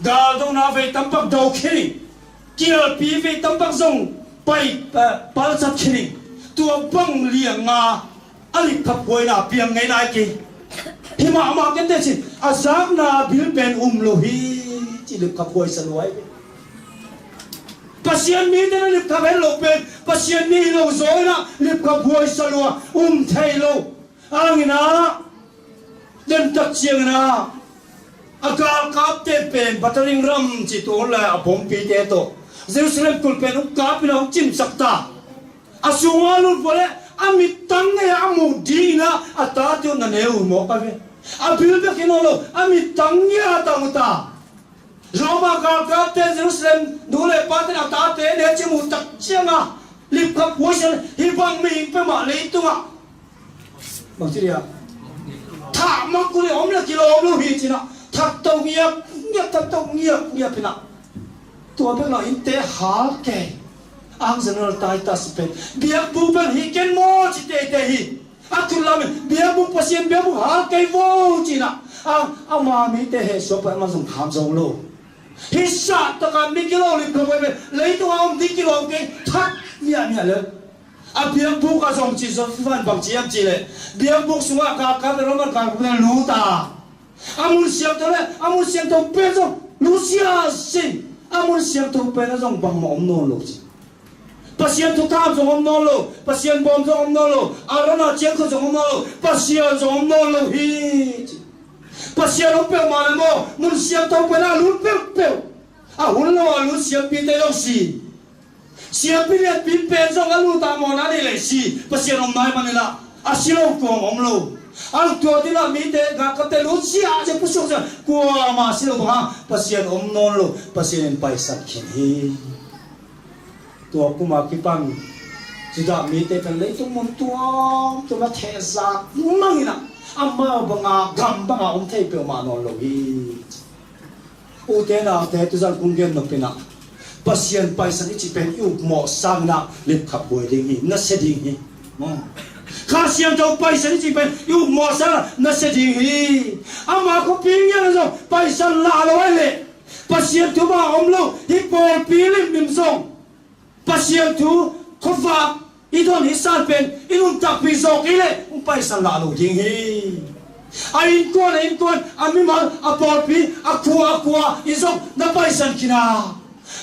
Galdona vei tampak do khin ing. Kialpi vei tampak zong pai, eh, palsat khin ing. Tua bang lianga a lipkhaphuaina piang ngei lai kei. Hi mahmah kente cin, a zakna bil pen um lo hi ci, lipkhaphuai sa luai. Pasian mite na lipkhap het lo pen Pasian mi hi lo zaw ina lipkhaphuai sa lua, um thei lo. Angina dentak ciangina a galkapte pen battering ram ci tu lai a bompite tawh Jerusalem kulh pen hong kap ina hong cimsak ta. A sunga lut vua le a mittang ngeia a muh dingina a tate uh na ne uh mawk a ve. A bil bek hi nawn lo, a mittang ngeia a tang uh ta. Roma galkapte Jerusalem nu le pate a tate ne ci muh tak cianga lipkhaphuai sa le, hi bang mihing peuhmah leitungah bang ci dia, thah mang kul i om le kilawm lo hi cinah, that to ngiap ngiap, that to ngiap ngiap inah. Tua bek lo innte hal kei. Ang General Titus pen biakbuk bel hi ken maw ci teitei hi. A thut lamin biakbuk, Pasian biakbuk hal kei vo cinah. Ang ama mite heh suak pen ama zong kham zo lo. Hi sah taka mi kilawm lipkhaphuai pen leitungah om ding kilawm kei, that miahmiah le. A biakbuk a zong ci Josefa in bang ci hiam cihleh, biakbuk sungah galkapte, Roman galkapte lut a, a mun siangtho le a mun siangtho pen zong lusia sin. A mun siangtho pen a zong bangmah om nawn lo ci. Pasian thutham zong om nawn lo, Pasian bawm zong om nawn lo, Aaron a ciangkho zong om nawn lo, Pasian zong om nawn lo hi ci. Pasian om peuhmah le maw, mun siangtho pen a lut peuhpeuh. A hun lo a lut siampite zong si. Siampi lianpi pen zong a lut a mawhna nei lei si, Pasian om nai maninah a si lo kuang om lo. Ang tua dinah mite galkapte lut sia sia pusuak sia kuamah si lo bang hang Pasian om nawn lo, Pasian in paisan khin hi. Tua kuma kipan Judah mite pen leitung mun tuamtuam a thehzak manginah amau banga gam banga om thei peuhmah nawn lo hi. Ute naute tuzan kong gen nopinah Pasian paisan i cih pen i upmawh sanginah lipkhaphuai ding hi, nasia ding hi. Kha Siangtho paisan i cih pen i upmawh sanginah nasia ding hi. Ama khuapi ngian zong paisan lah lo ai leh Pasian thu bang om lo hi pawlpi limlim zong Pasian thu khuavak i don hi san pen i nuntakpi zawk i leh hong paisan lah lo ding hi. A innkuan, a innkuan, a mimal, a pawlpi, a khua, a khua in zong na paisan khin a.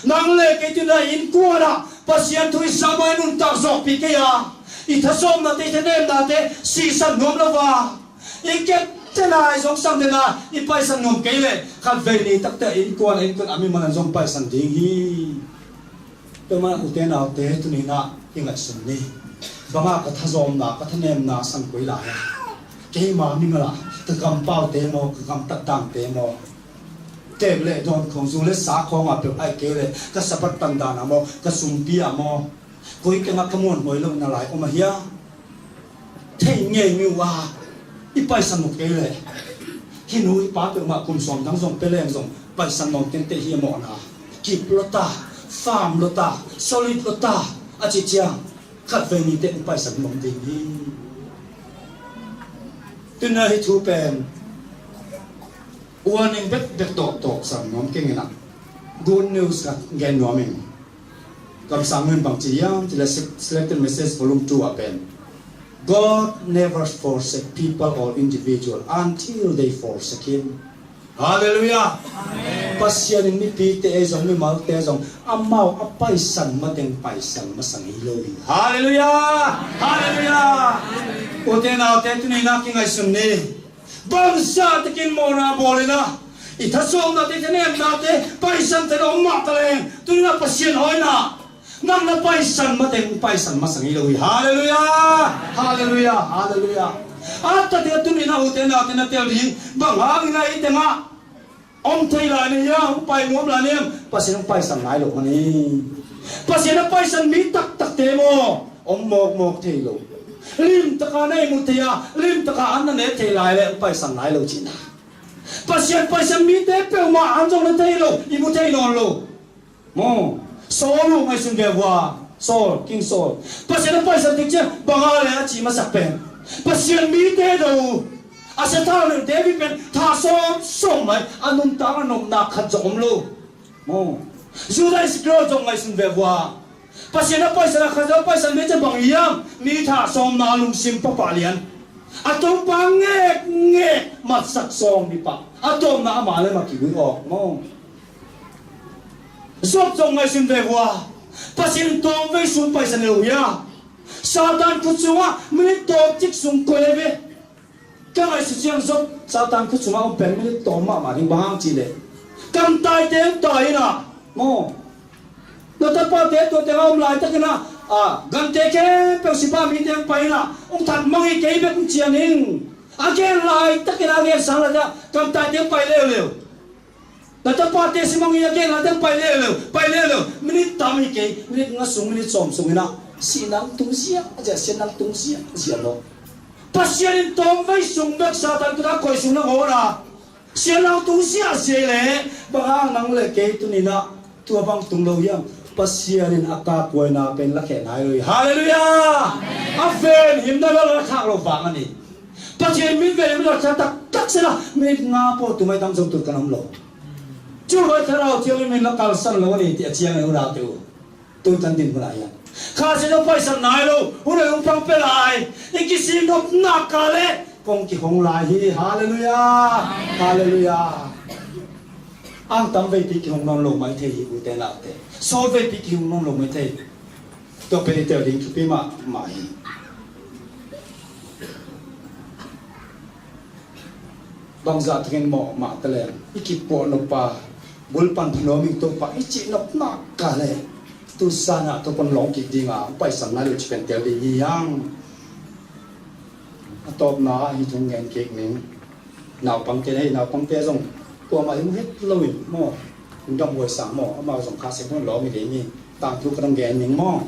Nang le kei tuni-in a innkuan ah Pasian thu i zam a, i nuntak zawhpih kei a, i thasawmnate, i thanemnate sisan nuam lo a, i kepten a, i zongsang den a i paisan nuam kei leh, khatvei ni takte a innkuan, a innkuan a mimal in zong paisan ding hi. Tua manin ute naute, tuni-in ah i ngaihsun ni. Bang hang ka thazawmna, ka thanemna san koi lai a, keima mimal ah ka kampaute maw, ka gamtat dante maw, teep le dawn khawng, zu le sa khawng a peuh ahih kei leh ka Sabbath tandan ah maw, ka sumpi ah maw, koi tengah ka muanhuai lohna lai om a hia? Thei ngei mi uh a, i paisan uh kei leh, hih nu hih pa peuhmah kum sawm dang zong pia leng zong paisan nawn tengteng hi a mawhna. Kip lua ta, firm lua ta, solid lua ta a cih ciang, khatvei ni teh i paisan nuam ding hi. Tuni-in ah hih thu pen warning bekbek tawhtawh san nuam keng in ah, good news khat gen nuam ing. Kamsang nu in bang ci hiam cih leh, Selected Message Volume two ah pen, "God never forsake people or individual until they forsake Him." Halleluiah. Amen. Pasian in mipite zong, mimalte zong amau a paisan mateng paisan masa ngei lo hi. Halleluiah. Halleluiah. Ute naute, tuni-in ah kingaihsun ni. Bangzah takin mawhna bawl in ah, i thasawmnate, i thanemnate paisan thei lo om mah ta leng, tuni-in ah Pasian aw in ah, nang na paisan mateng paisan masa ngei lo hi. Halleluiah. Halleluiah. Halleluiah. A tate, tuni-in ah ute naute, na tel ding, bang hangin ah hih tengah om thei lai na hiam, hong pai nuam lai na hiam? Pasian hong paisan nai lo man hi. Pasian a paisan mi taktakte maw, om mawkmawk thei lo. Limtaka na ihmu thei a, limtaka an na ne thei lai leh hong paisan nai lo cihna. Pasian paisan mite peuhmah an zong na thei lo, ihmu thei nawn lo. Maw, Saul uh ngaihsun ve vua. Saul, King Saul, Pasian a paisan ding ciang bang a le a ci masak pen, Pasian mite do. A sia thau leh David pen tha sawm sawm mai, a nuntak a nopna khat zong om lo. Maw, Judas Iskariot zong ngaihsun ve vua. Pasian a paisan a khat zong a paisan mite bang hiam? Mi tha sawmna lungsim papa lian, a Topa ngekngek matsak sawm mipa, a tawpna ama le ama kigui awk. Maw, Job zong ngaihsun ve vua. Pasian in tawmvei sung paisan lo hia? Satan khut sungah minit tawmcik sung koi ve. Ka ngaihsut ciang Job Satan khut sungah om pen minit tawm mahmah ding, bang hang cih leh, kamtaite hong tai in ah, maw, na tapate tua tengah om laitakin ah, a, gante khempeuh sipa mite hong pai in ah, hong that mang hi, kei bek hong cian ing. A gen laitakin ah, a gen sang laitakin ah, kamtaite hong pai leuleu. Na tapate si mang hi, a gen laitakin pai leuleu, pai leuleu. Minit tam hi kei, minit nga sung, minit sawm sung in ah, sihna hong tung ziahziah, siatna hong tung ziahziah lo. Pasian in tawmvei sung bek Satan khut ah koi sung na ngawn a, siatna hong tung ziahziah leh, bang hang nang le kei tuni-in ah tua bang tung lo hiam? Pasian in a kaphuaina pen lakhia nai lo hi. Halleluiah. A venhimna la lakhak lo vang a ni. Pasian min venhimna lakhia taktak se la, minit nga pawl tum ai tam zong tut kan om lo. Cu vai Thlarau Thiang in min la kalsan lo a ni, ti a ciang a, unaute uh. Tun kan din hun ah hian Kha Siangtho paisan nai lo hun a hong pang pia lai. I kisik nopna kal leh kong kihong lai hi. Halleluiah. Halleluiah. Ang tam veipi kihong nawn lo mai thei hi, ute naute. Sawt veipi kihong nawn lo mai thei. Tua pen i tel ding thupi mahmah hi. Bangzah takin mawh mah ta leng, i kipuah nop a, bulpan pha nuam ing Topa i cih nopna kal leh, tu zan ah tua pan lawng kik ding a, paisan nai lo cih pen tel ding hi hang. A tawpna ah hih thu ngen kik ning. Naupangte, hei, naupangte zong kuamah hong het lo in maw, hong damhuai sang maw, amau zong Kha Siangtho lawm hi ding hi. Tangthu ka dong gen ning maw.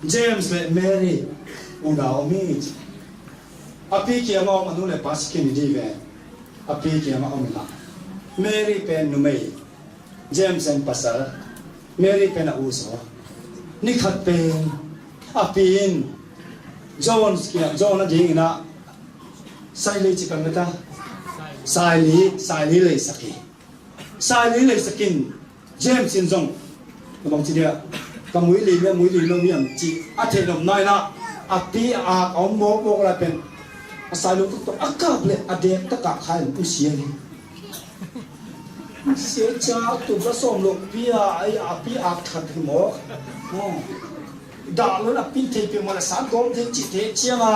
James le Mary unau om hi. A pi kiangah om, a nu le pa si khin hi ding ve. A pi kiangah om hi hang. Mary pen numei, James pen pasal, Mary pen a u zaw. Ni khat pen a pi in John kiang, John a dingin ah, saili ci peng mata, saili, saili leisak hi. Saili leisak in, James in zong, ka bang ci dia, ka mui lim, mui lim lo hiam ci a theih nopna in ah, a pi a ak a om mawkmawk lai pen, A sai lo tuk tawh a kap leh a dek takah khai in u sia hi. Sia ciang a tup la sawm loh pi a, a pi ak khat hi mawk. Dah lo in a pi in thei pi mawk leh sa gawm thei cih thei ciang a,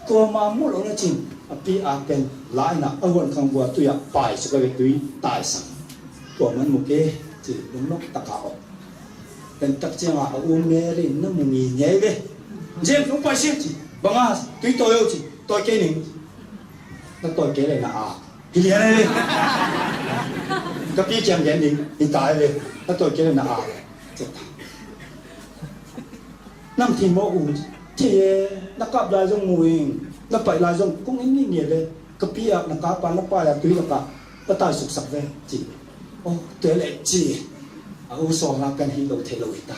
kuama mu lo na cin a pi ak pen la in a, a huan khang bua tui ah pai suk a ve, tui taisak. Kuaman mu kei ci, lungnop takah awk. Pen tak ciang a a u Mary in na mu ngingei ve. James, hong pai sia ci. Bang a, tui tawi o ci. Tawi kei ning. Na tawi kei leh na ak hi lian e. Ka pi kiang gen ding hi ta e. Na tawi kei leh na ak. Nam thei maw u? Thei e. Na kap lai zong mu ing. Na pai lai zong kong en ngei ngei ve. Ka pi ak na kap a, na pai a tui lakah na tai suksak ve ci. Oh, tua leh ci. A u sawlna pen hi lo thei lo hi ta.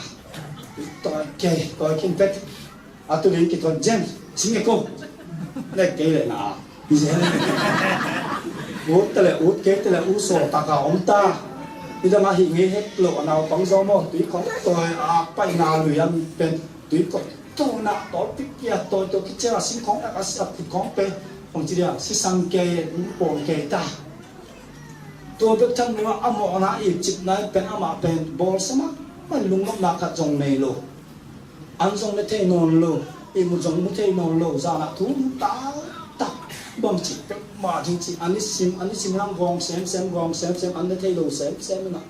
Tawi kei, tawi khin pek. A tu ding kituan, James, sing e ko. Nek kei leh na ak hi zel. Ut ta leh ut, kei ta leh u sawl takah om ta. Hi dang a hih ngei het lo a, naupang zaw maw, tui khawng tawi a paina lui an pen tui khawng tawi na tawi pik kia tawi tawi kiciang a sing khawng a, a khut khawng pen khawng ci dia sisang kei, pawl kei ta. Tua bek tham lo a, a mawhna ipcipna in pen amah pen bawlsia mahmah, lungnopna khat zong nei lo. An zong ne thei nawn lo, ihmut zong mu thei nawn lo, zan ah thu mu taktak. Bangci peuhmah ding ci, a nisim, a nisim in gawng semsem, gawng semsem, an ne thei lo semsem in ah.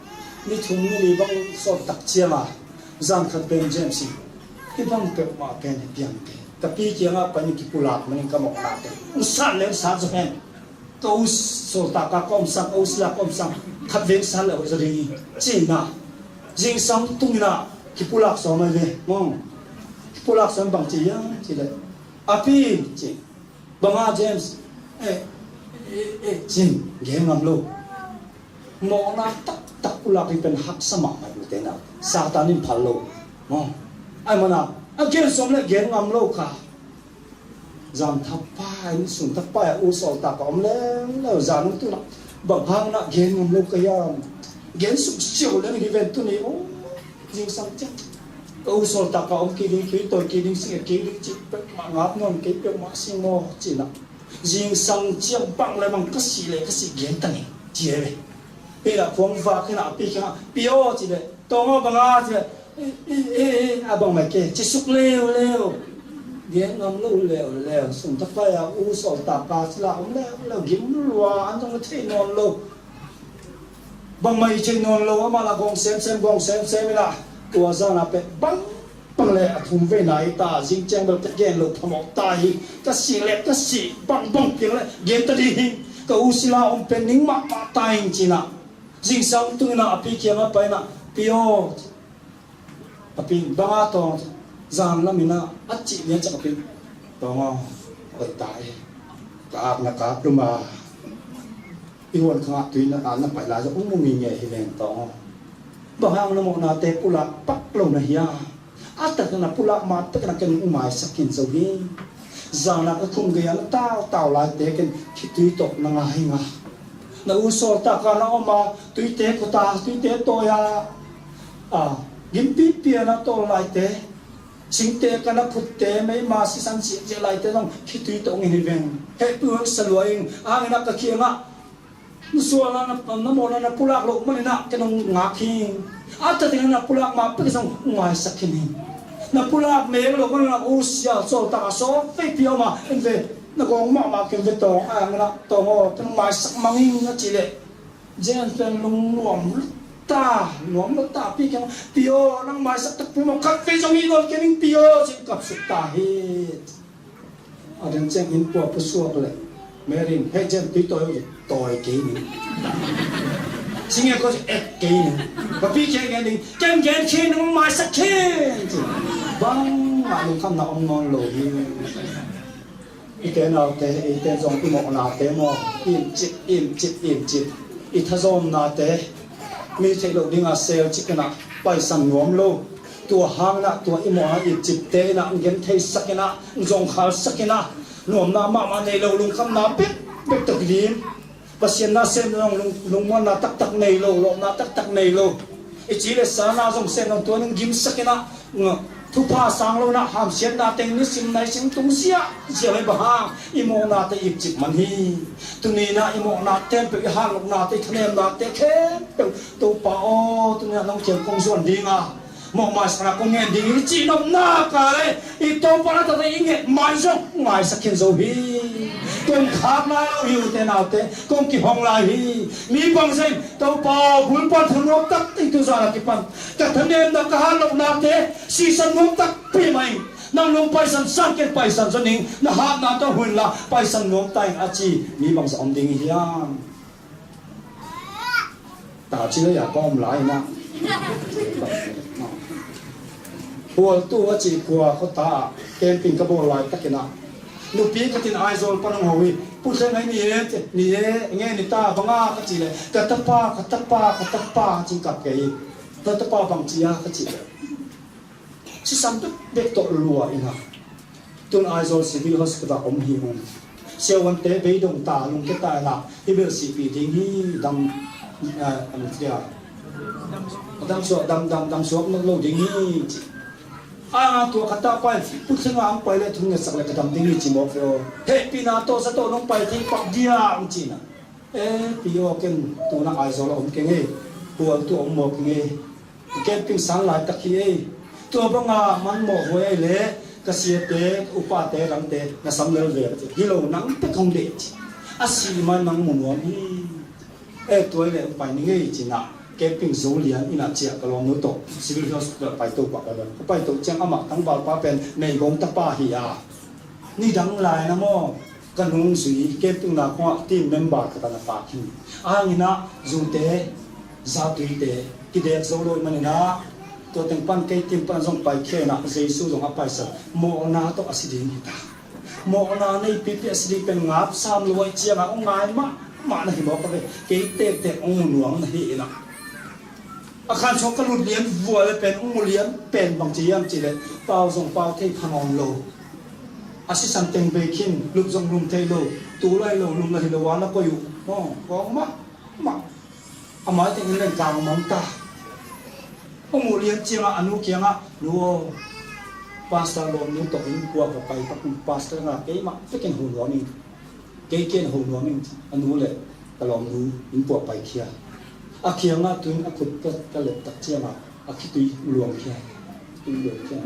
Ni thum ni li bang sawt tak ciang a, zan khat pen James in, hih bang peuhmah pen hi piang pen. Ka pi kiangah pai in kipulak manin ka mawhna pen hong sat leng sat zaw hen. Ka u sawltak a ka omsak, ka u sila ka omsak, khat veng sat le hoih zaw ding hi, ci-in ah. Zingsang tung in ah kipulak sawm ahi ve, maw. Kipulak sawm bang ci hiam cih leh, a pi, ci. Bang a James, eh, eh, eh, ci-in gen ngam lo. Mawhna taktak pulak ding pen haksa mahmah hi, ute nau. Satan in phal lo, maw. Ahih manin ah a gen sawm leh gen ngam lo kha. Zan thakpai, nisim thakpai ah u sawltak a om leuleu, zan hong tun ah bang hang in ah gen ngam lo ka hiam? Gen suk siau leng hi ven tuni, aw, zingsang ciang ka u sawltak a om kei ding, kei tawi kei ding, sing e kei ding cih peuhmah ngap nawn kei peuhmah sing maw, ci-in ah. Zingsang ciang bang le bang ka sih leh ka sih gen ta ning, ci hi ve. Pi in ah khuang vak in ah a pi kiangah, pi aw, ci leh, tawng aw, bang a, ci leh, e, e, e, e, a bang mai kei, ci suk leuleu. Gen ngam lo leuleu, sum thakpai a u sawltak a sila om leuleu, gim lua, an zong na thei nawn lo. Bangmah i thei nawn lo, amah la gawng semsem, gawng semsem in ah, tua zan ah pen bang, bang le a thum veina hi ta, zing ciang bel ka gen loh phamawh ta hi, ka sih le ka sih bang, bang piang le gen ta ding hi, ka u sila om pen ning mahmah ta ing, ci-in ah. Zingsang tung in ah a pi kiangah pai in ah, pi aw, a pi in, bang a tawng, zan lam in ah, a cih lian ciang a pi in, tawng aw, hoih ta e. Ka ak na kap lum a, i huan khang ah tui na, na pai lai zong hong mu ngingei hi leng tawng aw. Bang hang na mawhnate pulak pak lo na hiam? A tak na pulak mah tak in ah ken hong maisak khin zo hi. Zan ah ka khum gei ah na tautau laite ken khitui tawh na ngai hi ing a. Na u sawltak a na om a, tuite khuta, tuite tawi a, a, gimpipi a na tawl laite, singte ka na phutte, meima sisan siahsiah laite zong khitui tawh hong in hi veng. Hehpih un sa lua ing, a hang in ah ka kiangah, na sual a na, na mawhna na pulak loh manin ah ken hong ngak hi. A tak in ah na pulak mah pek zong hong maisak khin hi. Na pulak mek loh manin ah u sia sawltak a sawt veipi a om a, en ve, na gawng mahmah ken ve tawng, a hang in ah tawng aw, ken hong maisak mang ing, a cih leh. James pen lungnuam lua ta, nuam lua ta, pi kiang, pi aw, nang maisak takpi maw, khat vei zong hih nawn kei ning pi aw, ci-in kap suk ta hi. A dang ciang inn pua pusuak leh Mary in, hei James, tui tawi aw, tawi kei ning. Sing e ko, ek kei ning. Ka pi kiang gen ding, ken gen khin, nang maisak khin, ci. Bangmah lungkhamna om nawn lo hi. I te naute, i te zong i mawhnate maw, imcip, imcip, imcip, i thazawmnate, mi theih loh dingah sel cik in ah paisan nuam lo. Tua hang in ah tua i mawhna imcipte in ah gen theisak in ah, zongkhalsak in ah, nuamna mahmah nei lo, lungkhamna bekbek tawh kidim. Pasian nasem zong lung, lungmuanna taktak nei lo, lawpna taktak nei lo. I ci le sana zong sem zong tua nung gimsak in ah, nga, Thupha sang lo inah hamsiatna teng nisim naisim tung ziahziah hi. Bang hang? I mawhnate ipcip man hi. Tuni inah i mawhnate khempeuh, i hanloknate, i thanemnate khempeuh, Topa aw, tuni inah nong kiang kong zuan ding a, mawh maisakna kong ngen ding hi, cih nopna kal le i Topa na tate i nget mai zong ngaisak khin zo hi. Kong khak nai lo hi, ute naute, kong kihong lai hi. Mi bangzah in Topa aw, bulpan thu nuam tak teng tu zan a kipan ka thanemna, ka hanloknate sisan nuam takpi mah ing. Nang nong paisan sang, ken paisan zaw ning, na hatna tawh hun la paisan nuam ta ing, a ci mi bangzah om ding hi hiam? Ta ci lo ya ka om lai na. Hualtu a ci khua khuata ah camping ka bawl laitakin ah, nupi khat in Aizawl pan hong ho hi. Pu Thleng, ai ni e, ni e, nge ni ta bang a ka cih leh, ka tapa, ka tapa, ka tapa, cing kap kei hi. Ka tapa bang ci a ka cih leh, sisan bekbek tawh lua ina, tun Aizawl Civil Hospital om hi ung. Siavuante beidong ta, lungkia ta ina, i bel sihpih ding hi. Dam, eh, an tia, dam suak, dam, dam, dam suak lo ding hi, ci. A, tua ka tapa in, Pu Thleng a hong pai leh thungetsak leh ka dam ding hi, ci mawk ve aw. Hehpihna tawh za tawh nong pai thei pak dia, hong ci ina. E, pi aw, ken tuna Aizawl a om keng ei. Hualtu a om mawk keng ei. Camping sang laitak hi ei. Tua banga man mawh huai ai leh ka siate, ka upate, rangte na sam lel ve, ci. Hi lo, nang pek hong deih, ci. A sih mai nang mu nuam hi. E, tua hi leh pai ning ei, ci ina. Camping zo lian ina ciah ka lawmnu tawh Civil Hospital paito pah ka lawm. Ka paito ciang amah tangvalpa pen Meigong tapa hi a. Nidang lai na maw, ka nungzui camping na khawngah team member khat a na paikhia hi. A hang inah zute, zatuite kidek zo lo ahih manin ah, tua teng pan kei team pan zong paikhia inah Jesu zong a paisan. Mawhna tawh a si ding hi ta. Mawhna nei pipi a si ding pen ngap sam lo ahih ciangah hong ngai mahmah na hi mawk a ve. Kei tektek hong mu nuam na hi inah. A khan sung ka lut lian vua le pen, hong mu lian pen bang ci hiam cih leh, pau zong pau thei pha nawn lo. A sisan teng bei khin, lum zong lum thei lo, tu lai lo, lum na hi lo a na koih uh. Aw, kawng mahmah. A mai teng in leng kang mang ta. Hong mu lian ciangah a nu kiangah, nu aw, pastor lawmnu tawh innkuan ka pai tak, pastor nga keimah pekin hu nuam ing. Kei ken ho nuam ing, a nu le ka lawmnu innkuan paikhia. A kiangah tu-in a khut ka, ka lep tak ciangah a khitui luangkhia. Khitui luangkhia.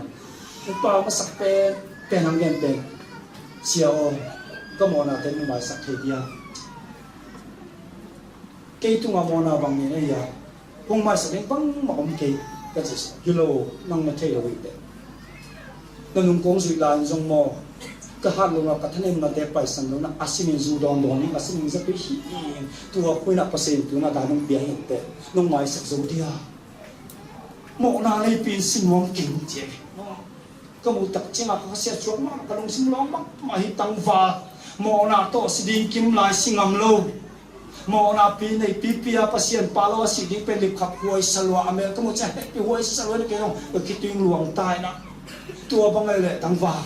Upa masak pen, pen hong gen pen, Sia aw, ka mawhnate nong maisak thei dia? Kei tungah mawhna bang nei na hia? Hong maisak ding bangmah om kei, ka ci. Hi lo, nang na thei lo hi teh. Na nung kong zuih lai in zong maw, ka hat lo na, ka thanemnate paisan lo na, a sinin zu dawndawn in, a sinin zatui hi in, tua khuinah Pasian tu na dan hong pia hi teh. Nong maisak zo dia? Mawhna leipi in si nuam keng, ci. Ka muh tak ciangah ka khasiat suak mah, ka lungsim lawng mahmah hi. Tangval, mawhna tawh si ding kim lai, si ngam lo. Mawhna pi nei pipi a Pasian pah lo a si ding pen lipkhap huai sa lua, a mel ka muh ciang hehpih huai sa lua na, kei zong ka khitui luang ta inah. Tua bang ahih leh tangval,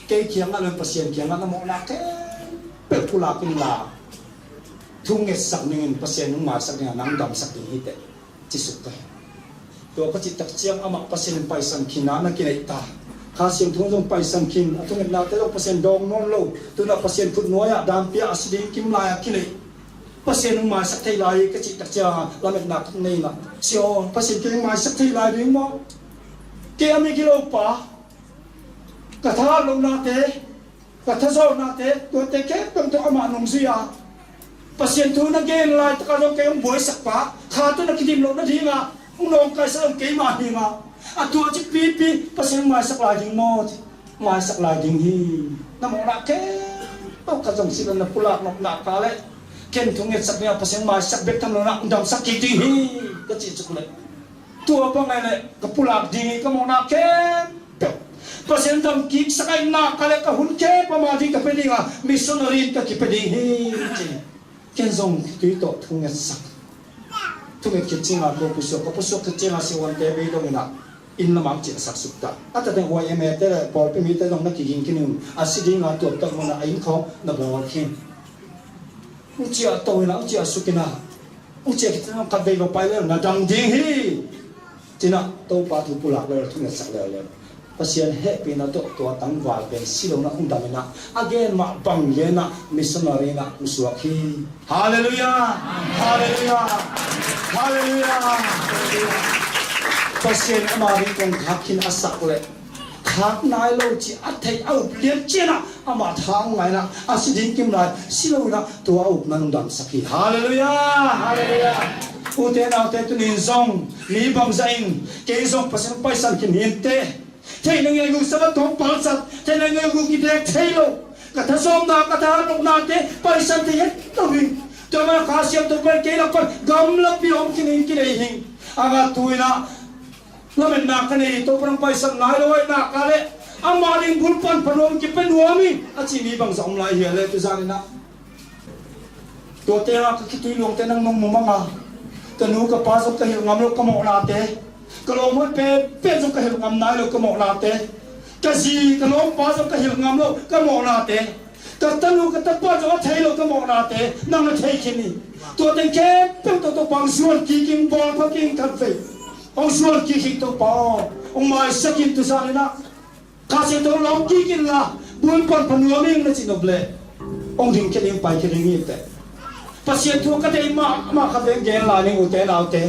kei kiangah lo in Pasian kiangah na mawhna khempeuh pulak inla, thungetsak ning in, Pasian hong maisak ding a, nang damsak ding hi teh. Ci suk ka hi. Tua ka cih tak ciang amah Pasian in paisan khin a na kineih ta. Kha Siangtho zong paisan khin, a thungetnate zong Pasian dawng nawn lo. Tu-in ah Pasian khut nuai-ah dan pia a si ding kim lai-ah kineih. Pasian hong maisak thei lai ka cih tak ciang lametna ka nei inah, Sia aw, Pasian kei hong maisak thei lai ding maw? Kei a migilo pa, ka thahat lohnate, ka thazawhnate, tuate khempeuh tawh amah nungzui a, Pasian thu na gen laitakah zong kei hong buaisak pa, kha tawh na kidim loh nadingah hong nawngkaisak zong keimah hi ing a. A tua ci pipi, Pasian hong maisak lai ding maw? Maisak lai ding hi. Na mawhna khempeuh ka zong si lo, na pulak nopna ka leh, ken thungetsak dingah Pasian hong maisak bek tham lo na, hong damsak kik ding hi, ka cih suk leh. Tua bang ahih leh ka pulak ding hi, ka mawhna khempeuh Pasian dam kiksak ahih nak leh ka hun khempeuh ama ding ka pia ding a, missionary in ka kipia ding hi, ci. Ken zong tui tawh thungetsak, thunget khit ciangin ko pusuak, ka pusuak khit ciangin siavuante bei dong inah inn lamah ciahsak suk ta. A tate huai M A te le pawlpi mite zong na kiging khin un, a si dinga tuamtuam munah a inn khawng na bawl khin. Hong ciah to inah, hong ciah suk inah, hong ciah khit ciangin khatvei va pai le na dang ding hi, ci-inah Topa thu pulak le, thungetsak leuleu. Pasian hehpihna tawh tua tangval pen si lo-in ah hong dam in ah, a gen mah bang gen ah missionary in ah hong suak hi. Halleluiah! Halleluiah! Halleluiah! Pasian ama ding kong khak khin a sak leh khak nai lo cih a thei a up lian ciangin ah amah tha hong ngah in ah a si ding kim lai si lo-in ah tua a upna hong damsak hi. Halleluiah! Halleluiah! Ute naute, tuni-in zong mi bangzah in kei zong Pasian paisan khin hi inteh, theihna ngeinguk Sabbath thong palsat, theihna ngeinguk kidek thei lo, ka thazawmna ka thahatnopnate paisan thei het lo hi. Tua manin Kha Siangtho pen kei lak pan gamlapi ah om khin hi, kinei hi. A ngat tu-in ah lametna ka nei, Topa nang paisan nai lo ahih nak leh ama ding bulpan pha nuam kipia nuam hi a ci mi bangzah om lai hi a leh tuzan in ah. Tua teng ah ka khitui luangte nang nong mu mang a, ka nu ka pa zong ka hilh ngam lo ka mawhnate, ka lawm hoih penpen zong ka hilh ngam nai lo ka mawhnate, ka zi ka lawmpa zong ka hilh ngam lo ka mawhnate, ka tanu ka tapa zong a thei lo ka mawhnate nang na thei khin hi. Tua teng khempeuh tawh Topa hong zuan kik in, bawl pha kik in khatvei. Hong zuan kik in Topa aw, hong maisak in tuzan in ah. Kha Siangtho lawm kik inla, bulpan pha nuam ing na cih nop leh hong ding khia ding, pai khia ding hi teh. Pasian thu ka deih mahmah khat vei gen lai ning ute naute.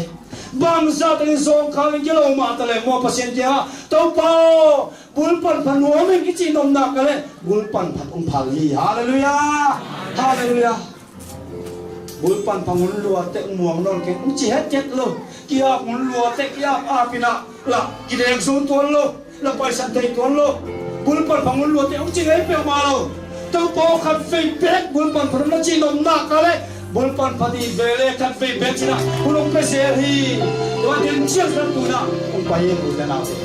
Bangzah takin zawngkhal in gilo mah ta leh maw, Pasian kiangah, Topa aw, bulpan pha nuam ing i cih nopna ka leh bulpan pha hong phal hi. Halleluiah! Halleluiah! Bulpan pha ngun lua teh hong muang nawn keng, hong ci het het lo. Ki-ap ngun lua teh ki-ap ap in ah lah kidek zo tuan lo, lah paisan thei tuan lo. Bulpan pha ngun lua teh hong ci ngei peuhmah lo. Topa aw, khatvei bek bulpan pha nuam na cih nopna ka leh bulpan pha ding vele khatvei bek ci-in ah hun hong pia zel hi. Tua teng ciang zah tu-in ah hong pai hi, ute naute.